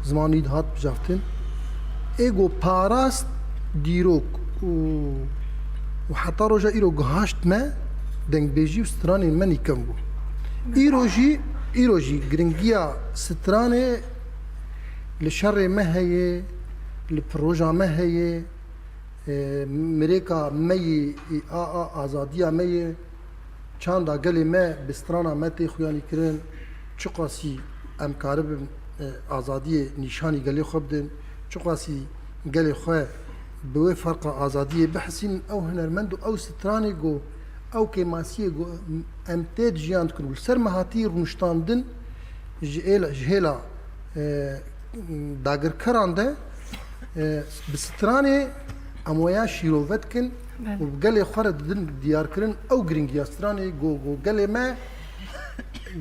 ziman wî dihat bijaftin. Ê ku parast dîrok û, û heta roja îro gihaşt me, dengbêjî û stranên me nîkem bû. Îro jî, îro jî giringiya stranê li şerê me heye, li proja me heye, e, mirêka me yê, e, a, a, azadiya me yê, çanda gelê me bi strana me tê xuyanîkirin, çiqasî em karibin, e, azadiyê nîşanî gelê xwe bidin, çiqasî gelê xwe bi wê ferqa azadiyê bihisînin, ew hunermend û ew stranê ku, ew kêmasiyê ku em tê de jiyan dikin û li ser me hatî rûniştandin, ji êla, ji hêla, e, dagirkeran de, e, bi stranê em waya şîrove dikin Belê. Û bi gelê xwe re didin diyarkirin ew giringiya stranê ku, ku gelê me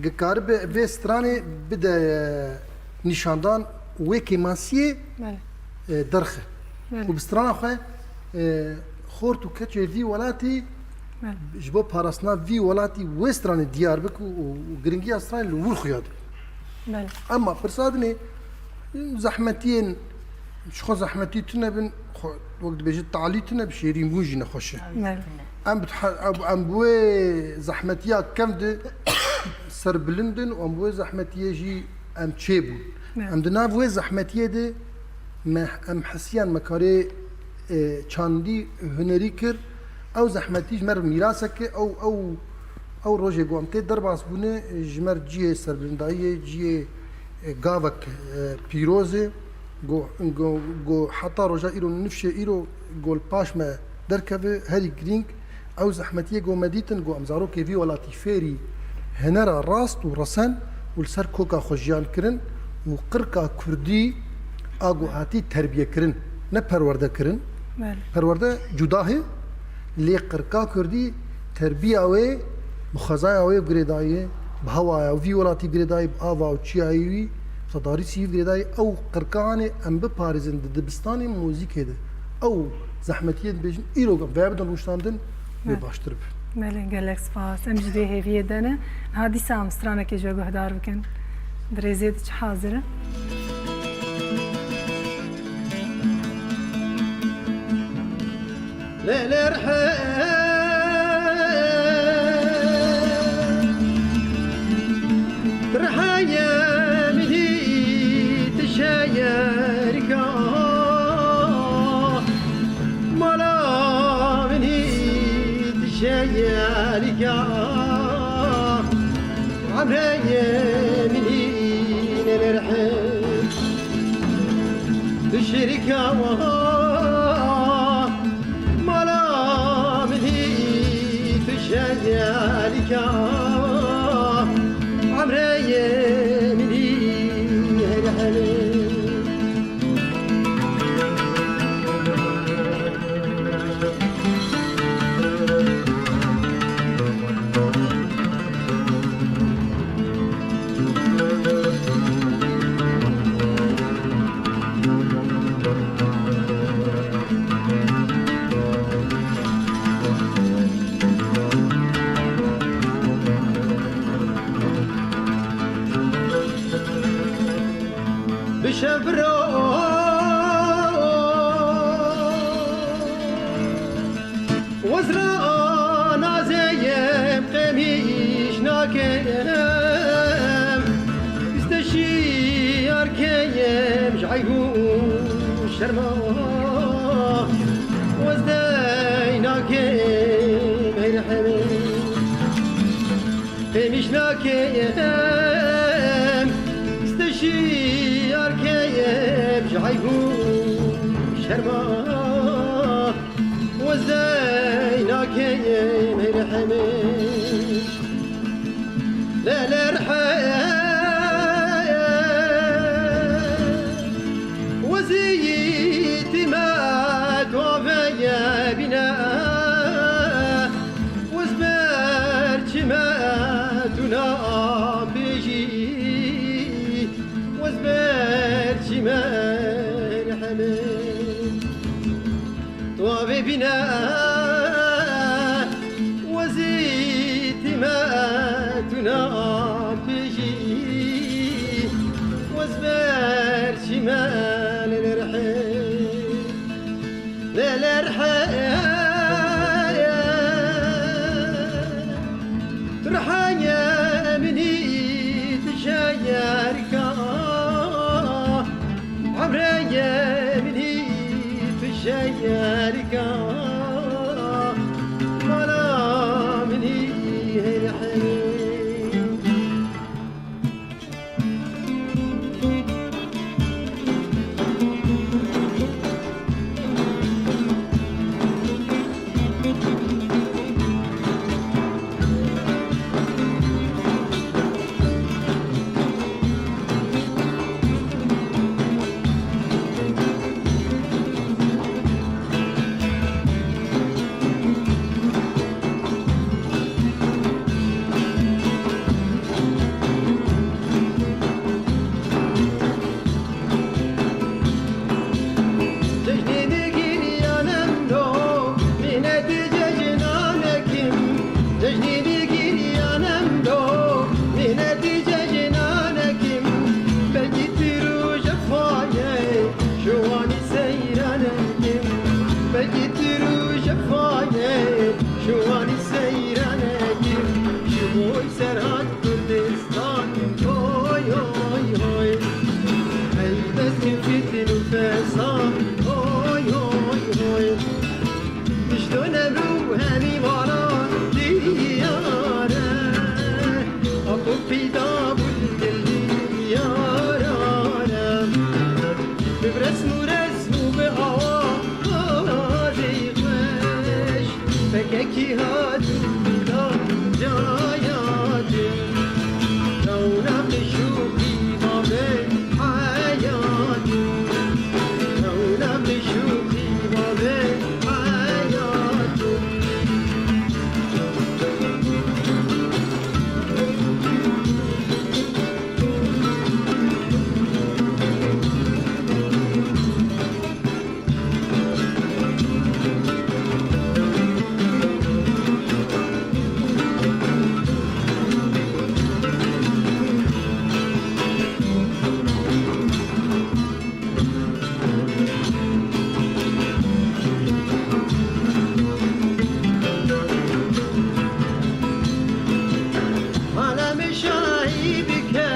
dikaribe vê stranê bide, e, nîşandan wê kêmasiyê, Belê. e, derxe. Belê. Û bi strana xwe, e, xort û keçê vî welatî Belê. ji bo parastina vî welatî wê stranê diyar bik û, û giringiya stranê li wir xuya dibin. Belê. Ema pirsa dinê, zehmetiyên, ji xwe zehmetî tune bin, xwe, wek dibêjin, talî tune bi şêrînbûn jî nexweş e. Belê. Em bi, em, em bi wê zehmetiya kevn de serbilind in û em bi wê zehmetiyê jî em çêbûn. Belê. Em di nav wê zehmetiyê de me, em hesiyan me karê, e, çandî hunerî kir. Ew zehmetî ji me re mîrasek e, ew, ew, ew rojê ku em tê derbas bûne, ji me re cihê serbilindayiyê, cihê, e, gavek, e, pîroz e. Ku, ku, ku heta roja îro, nifşê îro ku li paş me derkeve, herî girîng, ew zehmetiyê ku me dîtin, ku em zarokê vî welatî fêrî hunera rast û resen û li ser koka xwe jiyan kirin û qirka kurdî a ku hatî terbiye kirin, ne perwerde kirin. Belê. Perwerde cuda hê, lê qirka kurdî terbiya wê, bi xwezaya wê girêdayî, bi hewaya wî welatî girêdayî, bi ava û çiyayê wî, bi tedarîsî wî girêdayî, ew qirka anê em biparêzin di dibistanê muzîkê de. Ew zehmetiyê dibêjin, îro em veye bidin rûniştandin, wê Belê. baştir be. Belê, gelek spas. Em ji vê hêviyê de ne. Niha dîsa em stranekê ji we guhdar bikin. Di rêzê de çi hazir e? Lê lê rhe Riheye min hî dişeyerka, mala min hî dişeyerka, emreye min hî nerhe dişerka. Mala min hî tu şedelka, emreyê min hî her hemê. Bi şev bi roj Wezra nazeyem qemîş nakem, îsteşiyar keyem ji eyb û şerma. Wezdey nakem hey rehemê, qemîş nakem, îsteşiyar keyem ji eyb û şerma. Zeynakê merhemê. Lê lerhe wezîtî me tu aveye bîne. Wez ber çî me tu nabêjî. Wez ber çî merhemê. Tu avê bîne wezîtî me tu nabêjî. Wez ber çî me lê lerhe. Lê lerhe. Tu rihayê min î tu şeyerka. Emreyê min î tu şeyerka. Mala min î hey hey. Cejnê digiriyan emro, mînetî cejnanekim. Cejnê digiriyan emro, mînetî cejnanekim. Belkî tu rû jefayê, şiwanî seyranekim. Belkî tu rû jefayê, şiwanî seyranekim. Ji bo Serhat Kurdistan, hoy, hoy, hoy. Helbet ki fitin û fesad, hoy, hoy, hoy. Pişto Nemrû hemî mala diyar e. Apo pîda bû li gel diyar e. Bi resm û resm û bi awazê xweş, pekekî hat û da caya din. Rewna qîş û qîma bê heyat. Rewna qîş û qîma bê heyat. Alemê şahî bike,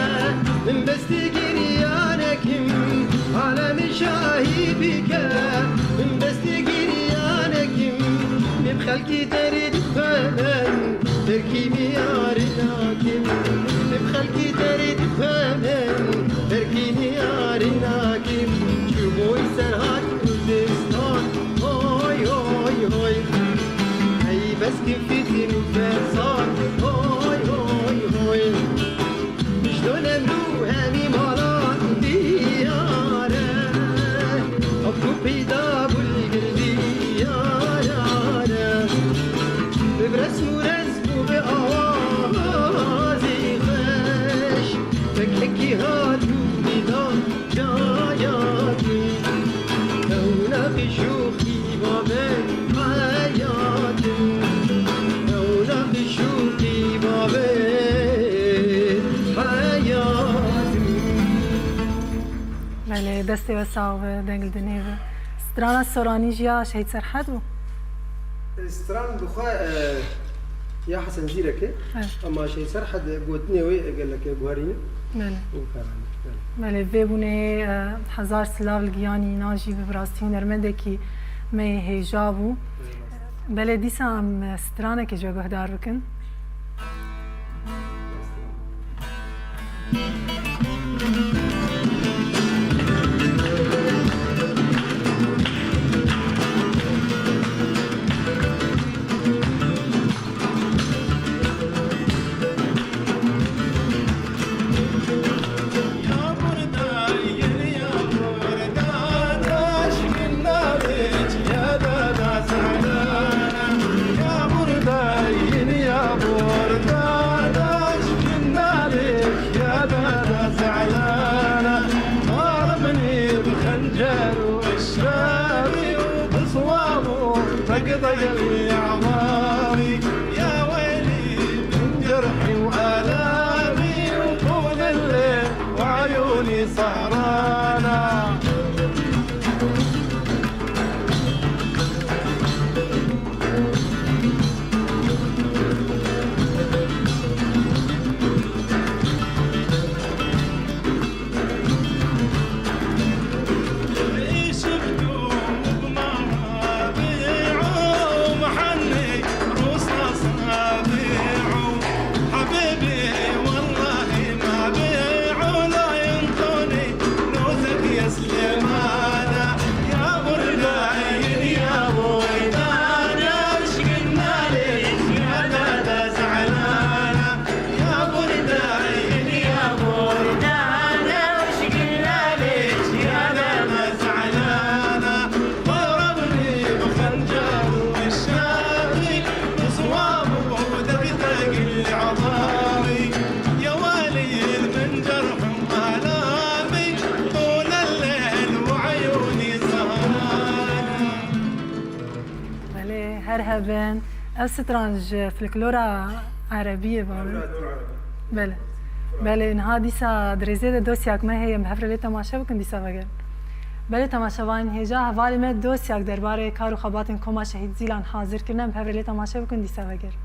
min bestî giryanekim. Alemê şahî bike, min bestî giryanekim. Min xelkî derê dixwebin, derkî miyarî nakim. Min xelkî derê dixwebin, derkî miyarî nakim. Çûbûy Serhat Kurdistan, hoy, hoy, hoy. Ey bes ki fitin û fesad, hoy, hoy, hoy. Pişto Nemrû hemî mala diyar e. Ev ku peyda bû li gel diyar e. Bi resm û resm û bi awazî xweş, pekekî hat û dîda caya din. Ew ne qîş û xîba be heyat in. Ew ne qîş û xîba be heyat in. Belê, destê we sax be, deng li dinê be. Strana Soranî jî ya Şehîd Serhed bû. Stran bi xwe, e, ya Hesen Zîrek e. Evet. Ama Şehîd Serhed gotinê wê gelek guherîne. Belê. Û karan. Belê. Belê, vê bûnê, e, hezar silav li giyanî nan jî bi rastî hunermendekî me yê hêja bû. Belê, dîsa em, e, stranekê ji we guhdar bikin. Bin, ev stran ji folklora erebiyê bavê. Belê. Belê, niha dîsa di rêzê de dosyak me heye, em hev re lê temaşe bikin dîsa vegerin. Belê temaşevanên hêja, hevalê me dosyak derbarê kar û xebatên Koma Şehîd Zîlan hazir kirine, em hev re lê temaşe bikin dîsa vegerin.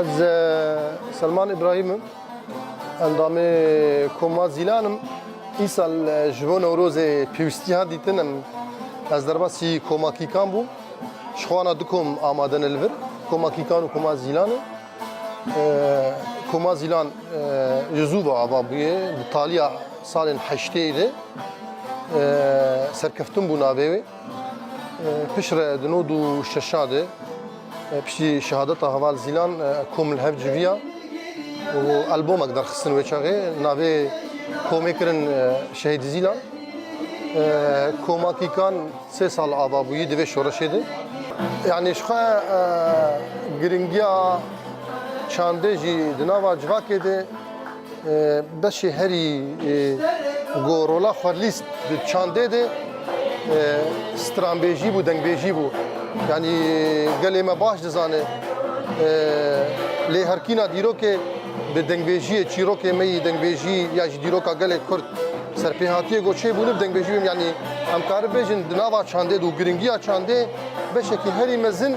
Ez, e, Selman Îbrahîm im, endamê Koma Zîlan im. Îsal, e, ji bo Newrozê pêwîstî hat dîtin em, ez derbasî Koma Kîkan bûm. Ji xwe ana du kom amade ne li vir, Koma Kîkan û Koma Zîlan e. E, Koma Zîlan, e, ji zû ve ava bûye, di taliya salên heştê de, e, serkeftin bû navê wê. E, piştre di nod û şeşa de, e, piştî şehadeta heval Zîlan, e, kom li hev civiya û albomek derxistin wê çaxê. Navê komê kirin, e, Şehîd Zîlan. E, Koma Kîkan sê sal ava bûyî di vê şoreşê de. Yanî ji xwe, e, giringiya çandê jî di nava civakê de, e, beşê herî, e, ku rola xwe lîst di çandê de, e, stranbêjî bû, dengbêjî bû. Yanî gelê me baş dizane, e, lêherkîna dîrokê bi dengbêjiyê, çîrokê me yî dengbêjî ya jî dîroka gelê Kurd serpêhatiyê ku çêbûne bi dengbêjî bûn. Yanî em karin bêjin di nava çandê de û giringiya çandê beşekî herî mezin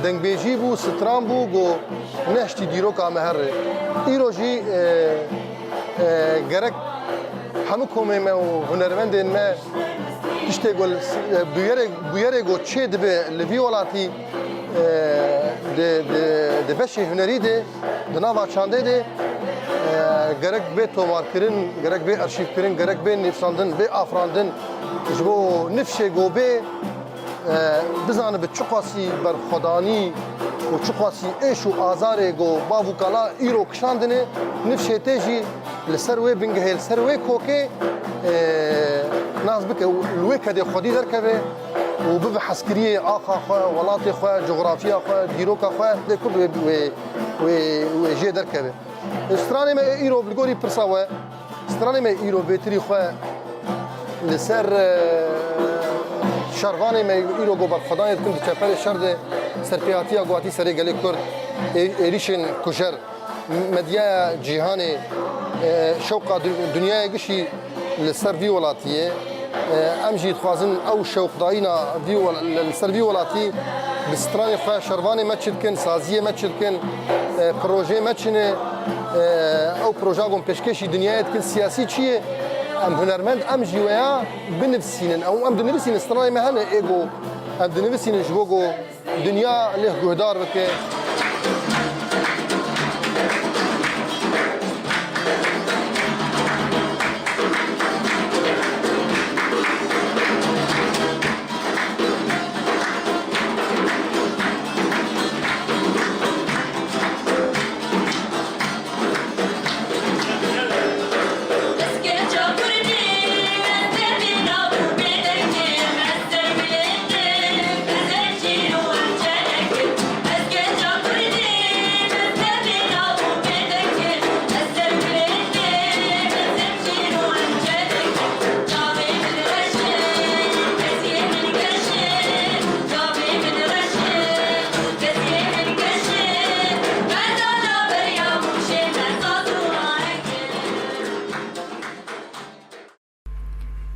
dengbêjî bû, stran bû, ku nehiştî dîroka me here. Îro jî, e, e, gerek hemû komê me û hunermendên me tiştê ku li, e, bûyerê, bûyerê ku çê dibe li vî welatî, e, di, di, di beşê hunerî de, di nava çandê de, e, gerek bê tomarkirin, gerek bê arşîvkirin, gerek bê nivîsandin, bê afirandin, ji bo nifşê ku bê, e, bizanibe çiqasî berxwedanî û çiqasî êş û azarê ku bav û kala îro kişandine, nifşê tê jî li ser wê bingehê, li ser wê kokê, e, nas bike û li wê kedê xwedî derkeve û bibe hezkiriyê axa xwe, welatê xwe, coxrafiya xwe, dîroka xwe, lê Kurd wê, wê, wê, wê jê derkeve. Stranê me ê îro li gorî pirsa we, stranê me îro bêtirî xwe li ser, e, şervanê me îro ku berxwedanê dikin di çeperê şer de serpêhatiya ku hatî serê gelê Kurd, ê-, êrîşên kujer, medyaya cîhanê, e, şewqa du-, dinyaya gişî li ser vî welatî ye. E, em jî dixwazin ew şewqdayîna vî wel-, li ser vî welatî bi stranê xwe şervanê me çi dikin, saziyê me çi dikin, e, projeyê me çi ne, Ew proja ku em pêşkêşî dinyayê dikin siyasî çi ye? Em hunermend, em jî weya binivîsînin. Ew em dinivîsînin, stranê me hene ê ku em dinivîsînin ji bo ku dinya lê guhdar bike.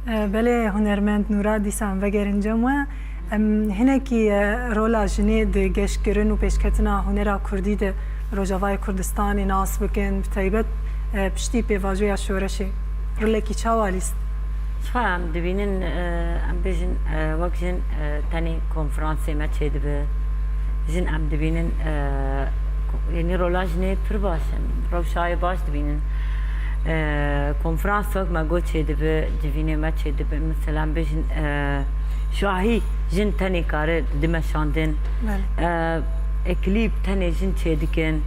E, belê, hunermend Nûra, dîsa em vegerin cem we. Em hinekî, e, rola jinê di geştkirin û pêşketina hunera kurdî de Rojavayê Kurdistanê nas bikin, bi taybet, e, piştî pêvajoya şoreşê. Rolekî çawa lîst? Çawa em dibînin, e, em bêjin, e, wek jin, e, tenê konferansê me çêdibe. Jin em dibînin, e, ko-, yanî rola jinê pir baş e. Rewşayê baş dibînin. E, konferans wek me got çêdibe, civînê me çêdibe. Mesela em bêjin, e, şahî jin tenê kare dimeşandin. Belê. E, e, klîp tenê jin çêdikin.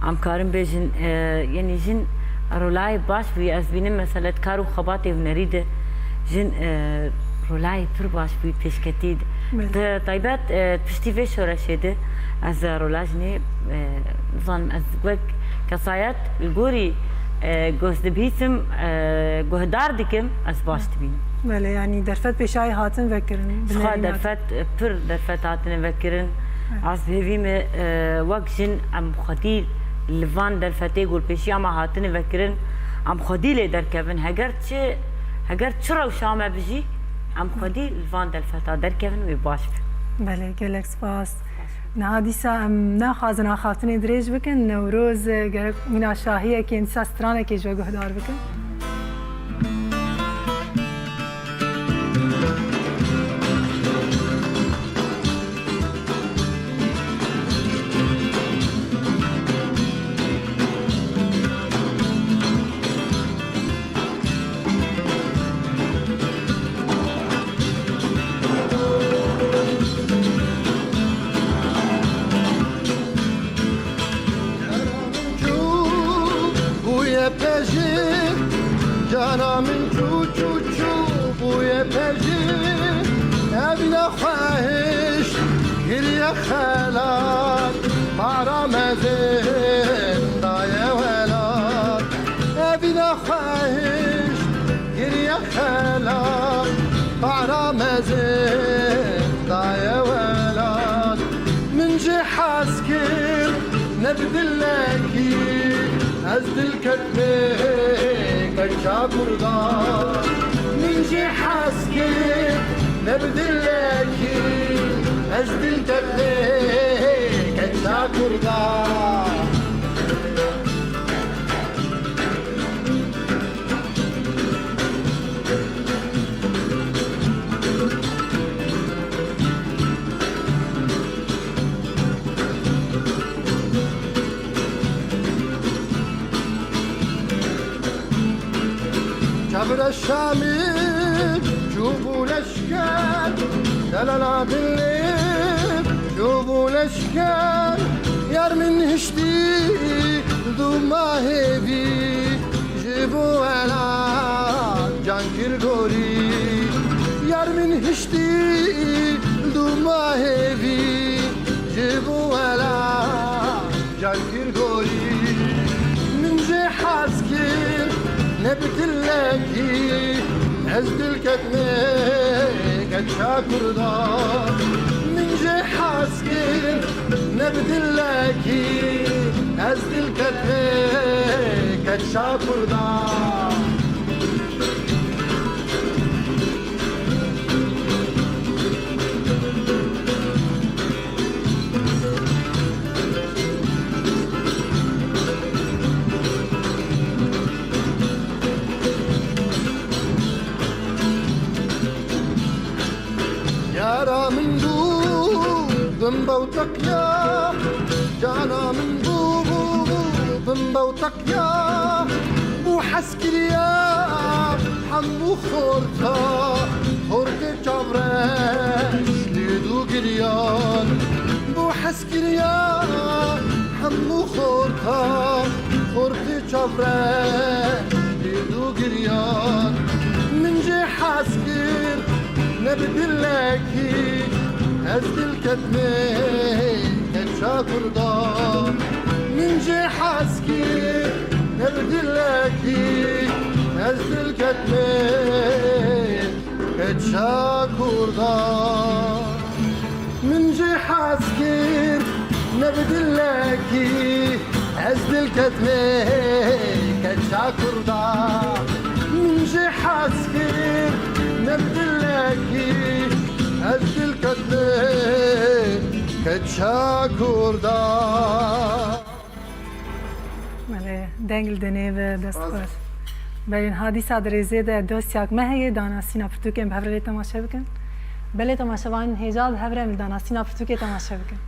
Em karin bêjin, e, yanî jin rolayê baş bûye. Ez bînim mesela di kar û xebatê hunerî de jin, e, rolayê pir baş bûye pêşketî de. Belê. Di taybet, e, piştî vê şoreşê de ez, e, rola jinê, e, nizanim, ez wek kesayet li gorî, e, ku ez dibihîsim, e, guhdar dikim, ez baş dibînim. Belê, yanî derfet pêşayî hatin vekirin, Xwe binerîna derfet, e, pir derfet hatine vekirin. Evet. Ez bi hêvî me, e, wek jin em xwedî li van derfetê ku li pêşiya me hatine vekirin, em xwedî lê derkevin. Heger çi, heger çi rewşa me bijî, em xwedî li van derfeta derkevin wê baş be. Belê, gelek spas. Niha dîsa em naxwazin axaftinê dirêj bikin. Newroz, e, gerek mîna şahiyekê, dîsa stranekê ji we guhdar bikin. Bûye pejî, cana min çû çû çû bûye pejî. Evîna xwehiş giriye xelat, para mezin daye welat. Evîna xwehiş giriye xelat, para mezin daye welat. Min jê hez kir ne bi dilekî, ez dil ket pê keça kurda. Min jê hez kir ne bi dilekî, ez dil ket pê keça kurda. Çavre Şamî çûbû leşker, delala dilê çûbû leşker, yar min hiştî dûma hêvî. Ji bo welat can kir gorî, yar min hiştî dûma hêvî. Ji bo welat can kir gorî, min jê hez kir ne bi dilekî, ez dil ketme keça kurda. Min jê hez kir ne bi dilekî, ez dil ket pê keça kurda. Min bû, bim bew teqya, cana min bû, bû, bû, bim bew teqya. Bû hez kiriya hemû xorta, xortê çavreş lê dû giriyan. Bû hez kiriya hemû xorta, xortê çavreş lê dû giriyan. Min jê hez kir, ne bi dilekî, ez dil ketmê keça Kurda. Min jê hez kir, ne bi dilekî, ez dil ketmê keça Kurda. Min jê hez kir, ne bi dilekî, ez dil ketmê keça Kurda. Min jê hez kir, ne bi dilekî, ez dil ketmê keça Kurda. Belê, deng li dinê be, dest xweş. Belê, niha dîsa di rêzê de dosyak me heye, danasîna pirtûkên bi hev re lê temaşe bikin. Belê, temaşevanên hêja, bi hev re em li danasîna pirtûkê temaşe bikin.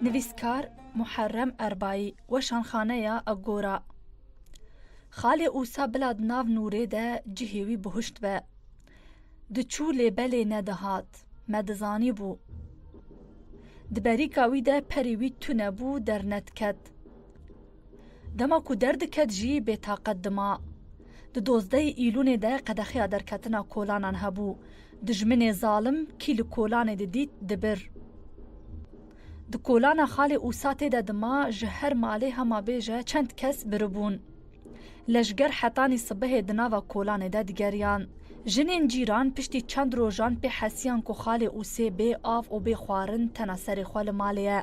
Nivîskar Muharrem Erbayî, Weşanxaneya Agora. Xalê Ûsa bila di nav nûrê de cihê wî bihuşt be. Diçû lê belê nedihat, me dizanîbû. Di berîka wî de perê wî tune bû, dernediket. Dema ku derdiket jî bêtaqet dima. Di dozdehê Îlûnê de qedexeya derketina kolanan hebû. Dijminê zalim kî li kolanê didît, dibir. Di kolana Xalê Ûsa tê de dima ji her malê hema bêje çend kes biribûn. Leşger hetanî sibehê di nava kolanê de digeriyan. Jinên cîran piştî çend rojan pê hesiyan ku Xalê Ûsê bê av û bê xwarin tena serê xwe li malê ye.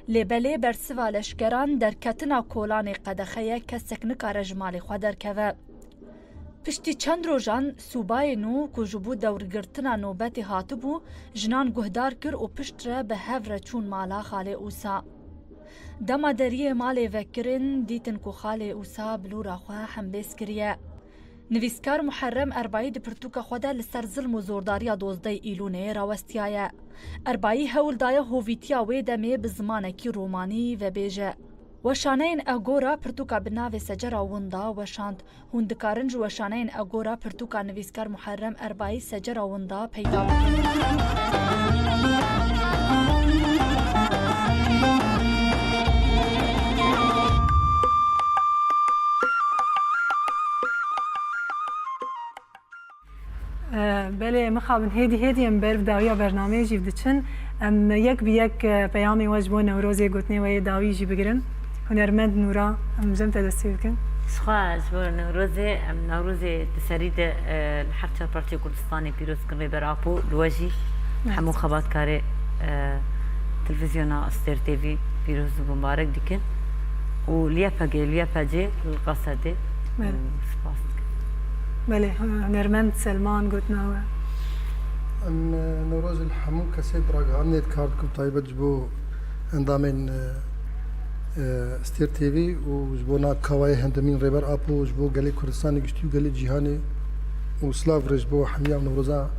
Lê belê bersiva leşkeran derketina kolanê qedexe ye, kesek nikare ji malê xwe derkeve. Piştî çend rojan sûbayê nû ku ji bo dewrgirtina nobetê hatibû, jinan guhdar kir û piştre bi hev re çûn mala Xalê Ûsa. Dema deriyê malê vekirin, dîtin ku Xalê Ûsa bilûra xwe hembêz kiriye. Nivîskar Muharrem Erbayî di pirtûka xwe de li ser zilm û zordariya dozdehê Îlûnê rawestiyaye. Erbayî hewl daye hovîtiya wê demê bi zimanekî romanî vebêje. Weşaneyên Agora pirtûka bi navê Secera Winda weşand. Hûn dikarin ji weşaneyên Agora pirtûka nivîskar Muharrem Erbayî Secera Winda peyda bikin. Belê, mixabin hêdî hêdî em ber bi dawiya bernameyê jî diçin. Em yek bi yek, e, peyamên we ji bo Newrozê, gotinê we yê dawî jî bigirin. Hunermend Nûra, em cem te dest pê bikin. Ji xwe ji bo Newrozê, em Newrozê di serî de, e, li her çar parçeyê Kurdistanê pîroz dikin Rêber Apo, li we jî, hemû xebatkarê, e, televîzyona Stêr T V pîroz û mubarek dikin. Û li Y P G, li Y P C, li Qasedê, belê, spas dikin. Belê, hunermend Selman, gotina we. Em, e, Newrozê li hemû kesê bi ragihandinê dikar dikin, taybet ji bo endamên, e, e, Stêr T V û ji bo na kawayê hemdemîn Rêber Apo, ji bo gelê Kurdistanê giştî û gelê cîhanê û silav re ji bo hemiya Newroza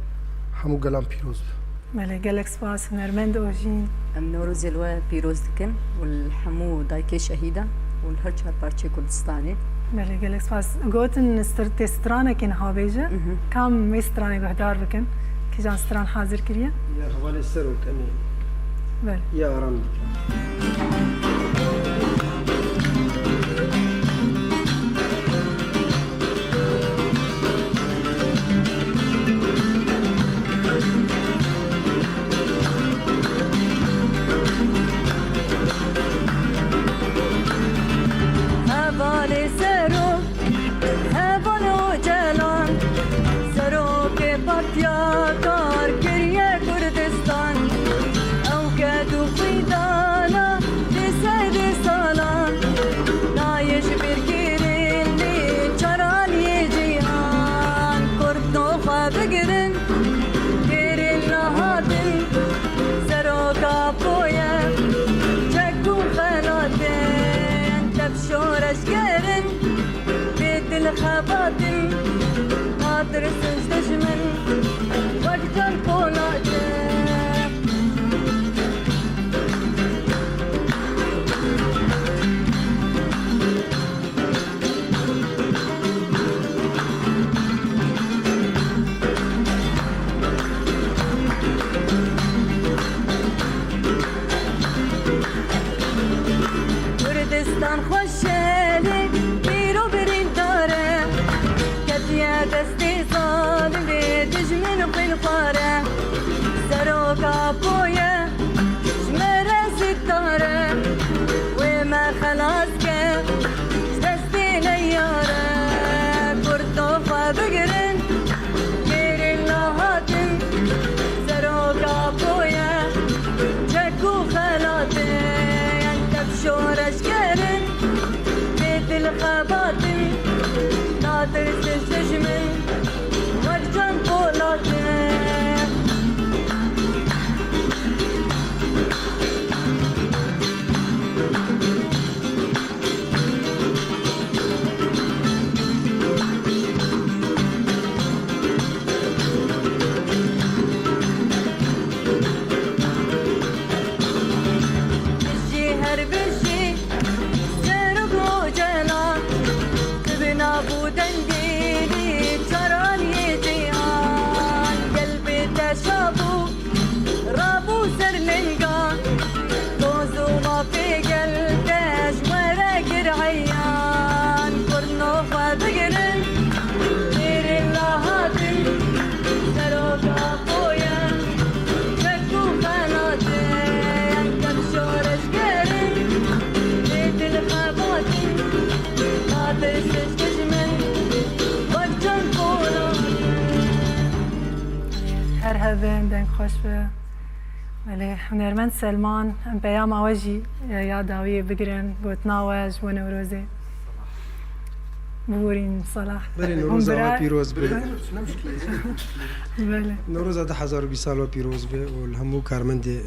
hemû gelan pîroz be. Belê, gelek spas, hunermend Ojîn. Em Newrozê li we pîroz dikin û li hemû dayikê şehîdan û li her çar parçeyê Kurdistanê. Belê, gelek spas. Gotin stir-, tê stranekê niha bêje. Mhm. Kam wê stranê guhdar bikin? Kîjan stran hazir kiriye? Ya hevalê Serok, em ê, belê, ya aram dikin. Hevalê Serok, heval Ocalan, serokê Partiya Karkeriya Kurdistan, ew ked û xwîdana di sedê Seroka boye, ji me re zî dare, wê me xelas ke, ji destê neyare. Kurdo xwe bigirin, mêrên nehatin, seroka boye, çek û xelatin, tev şoreşgerin, bê dil xebatin, natirsin ji dijmin, wek çend polat e. Bijî her bijî, Serok Ocela, tu bi nav û dengê lî çaran yê cîhan, gel bê te şa bû, rabû ser lingan, toz û mafê gel te ji me re kir eyan. Kurno xwe bigirin, mêrên nehatin, seroka boye, çek û xelatin, tev şoreşgerin, bê dil xebatin, natirsin ji dijmin, wek çend polat e. Her hebin, deng xweş be. Belê, hunermend Selman, em peyama we jî, e, ya dawiyê bigirin, gotina we ji bo Newrozê. Biborîn Salah. Belê, Hûn Newroza bira- we pîroz be. Belê. Newroza du hezar û bîst sal we pîroz be û li hemû karmendê, e,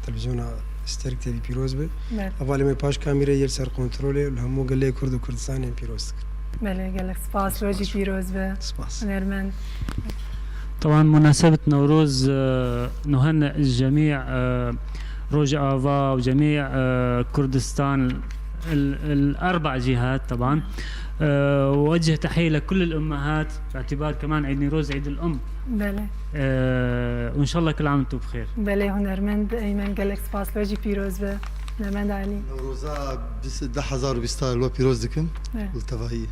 televîzyona Sterk T V pîroz be. Belê. Hevalê me paş kamîrê yê li ser kontrolê û li hemû gelê Kurd û Kurdistanê em pîroz dikin. Belê, gelek spas. We jî pîroz be. Spas. Hunermend. طبعا مناسبة نوروز، آه، نهنئ جميع، آه، روجافا وجميع، آه، كردستان ال-، الأربع جهات طبعا. آه، وأوجه تحية لكل الأمهات، باعتبار كمان عيد نيروز عيد الأم. Belê. آه، وإن شاء الله كل عام وانتم بخير. Belê, hunermend Eymen, gelek spas, we jî pîroz be. Hunermend Elî. Newroza bîst, du hezar û bîst we pîroz dikim. Evet. Li tevahî.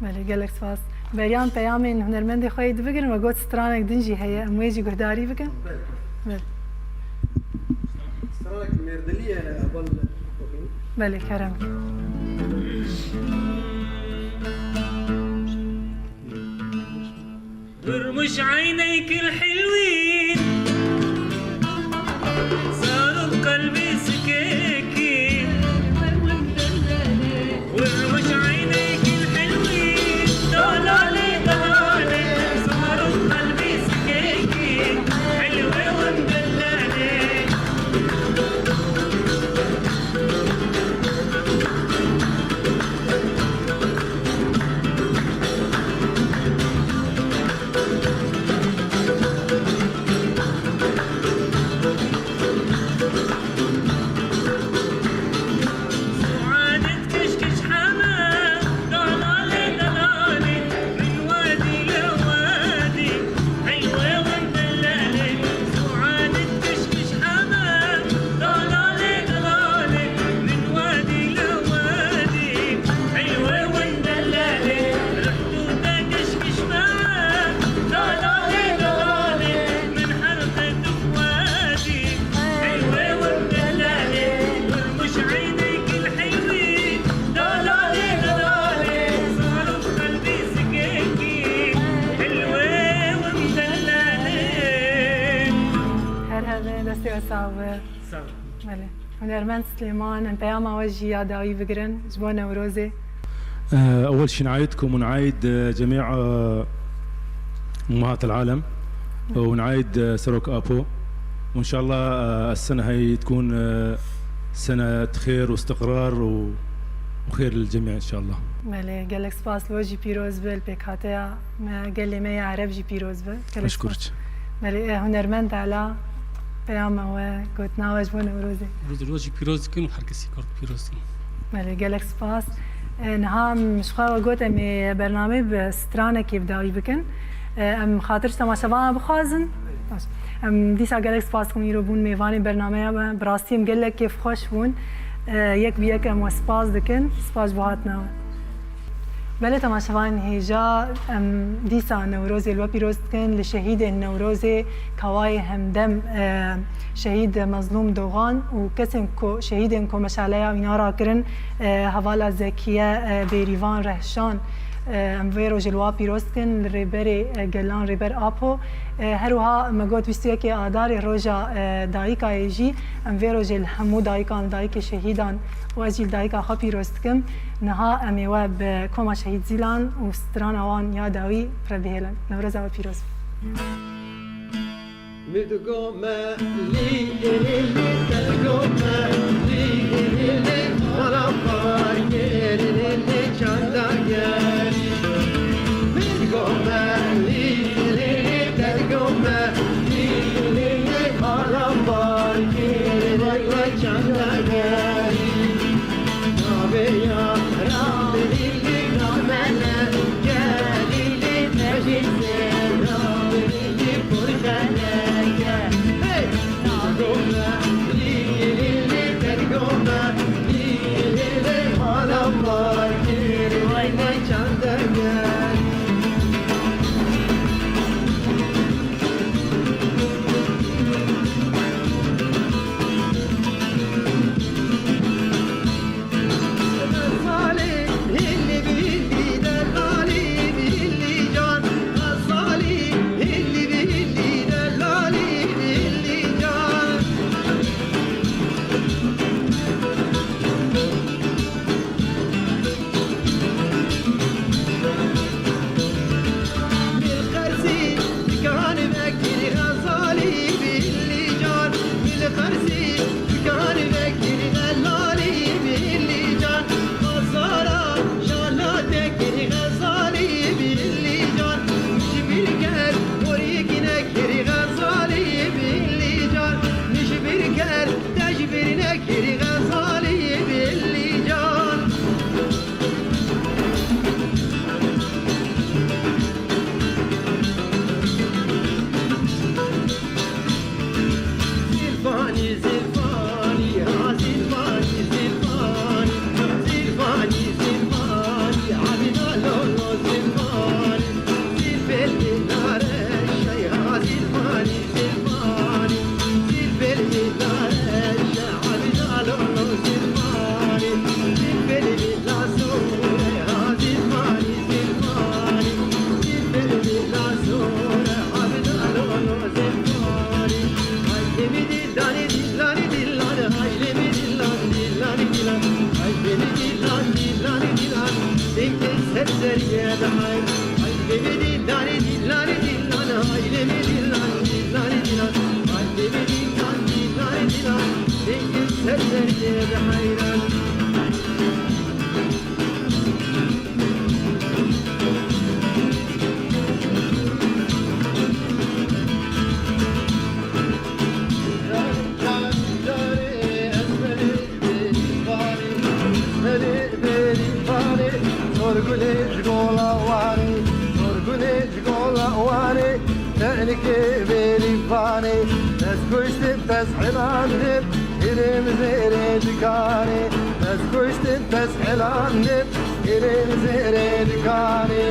Belê, gelek spas. Beriya em peyamên hunermendê xwe yê dibigirin, we got stranek din jî heye, em wê jî guhdarî bikin. Belê. Belê. Stranek mêrdilî ye, heval. Belê, kerem. برمش عينيك الحلوين، صاروا بقلبي سكاكين. برمش عينيك الحلوين، ضلالي ضلالي، صاروا بقلبي سكاكين. حلوة ومدللة. Her hebin, destê we sax be. Sağ ol. Belê. Hunermend Silêman, em peyama we jî ya dawî bigirin ji bo Newrozê. Ee, أول شي نعايدكم ونعايد، آه، جميع، آه، أمهات العالم، ونعايد، آه، سروك آبو. وإن شاء الله، آه، السنة هاي تكون، آه، سنة خير واستقرار و-، وخير للجميع إن شاء الله. Belê, gelek spas, li we jî pîroz be, li pêkhateya me, gelê me ya Ereb jî pîroz be. Gelek spas. Eşkurç. Belê, e, hunermend Ala, peyama we, gotina we ji bo Newrozê. Newrozê we jî pîroz dikin û her kesî Kurd pîroz dikin. Belê, gelek spas. E, niha em ji xwe ve got em ê bernameyê bi stranekê bi dawî bikin. E, em xatir ji temaşevana bixwazin. Baş. Em dîsa gelek spas dikin îro bûn mêvanê bernameya we. Bi rastî em gelek kêfxweş bûn. E, yek bi yek em we spas dikin. Spas ji bo hatina we. Belê temaşevanên hêja, em dîsa Newrozê li we pîroz dikin, li şehîdên Newrozê, Kawayê Hemdem, e, şehîd Mezlûm Dogan û kesên ku, şehîdên ku meşaleya wîna rakirin, e, hevala Zekiye, e, Bêrîvan Rehşan, e, em vê rojê li wa pîroz dikin, li rêberê, e, gelan Rêber Apo, e, her wiha me got bîst û yekê Adarê roja, e, dayika yê jî, em vê rojê li hemû dayikan, dayikê şehîdan û ez jî li dayika xwe pîroz dikim. Niha em ê we bi koma Şehîd Zîlan û strana wan ya dawî re bihêlin. Newroza we pîroz be. Mi digo me lî lî lî, te digo me lî lî lî, mala parkê lî lî lî, çanda gerî. Mi digo me lî lî lî, te digo me lî lî lî, mala parkê lî lî lî, çanda gerî. Sorgulê ji gola Wanê, sorgulê ji gola Wanê, tehlike bêrî Vanê. Dest kuştin, dest hilandin, hirim zêrê dikanê. Dest kuştin, dest hilandin, hirim zêrê dikanê.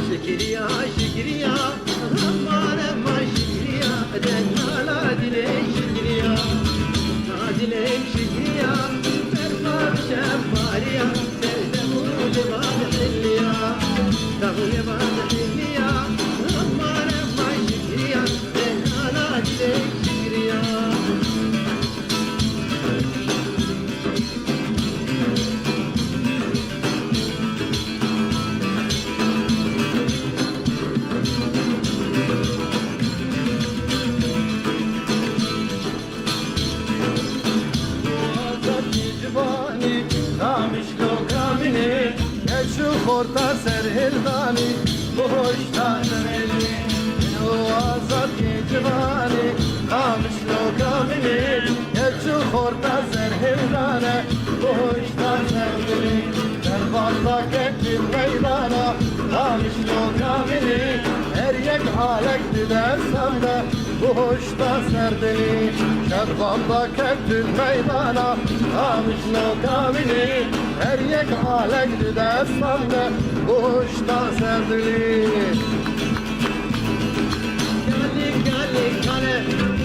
Şikiriya, şikiriya, aman, aman, şikiriya, dengala dilê şikiriya, dilê şikiriya, berfa şefariya, serdemû divan hilliya, dawye van hilliya, aman, aman, şikiriya, dengala dilê şikiriya. Azadî ciwanî, Qamişlo kamînê, keç û xorta ser hildanî, boşta serelî. Û azadî ciwanî, Qamişlo kamînê, keç û xorta ser hildane, boşta serelî. Dervanda kevtî meydana, Qamişlo kamînê, her yek alek di destan de, boş da serdilî. Şervan da kevtin meydana, Qamişlo kamînê, her yek alek di destan de, boş da serdilî. Gelî, gelî, gelê.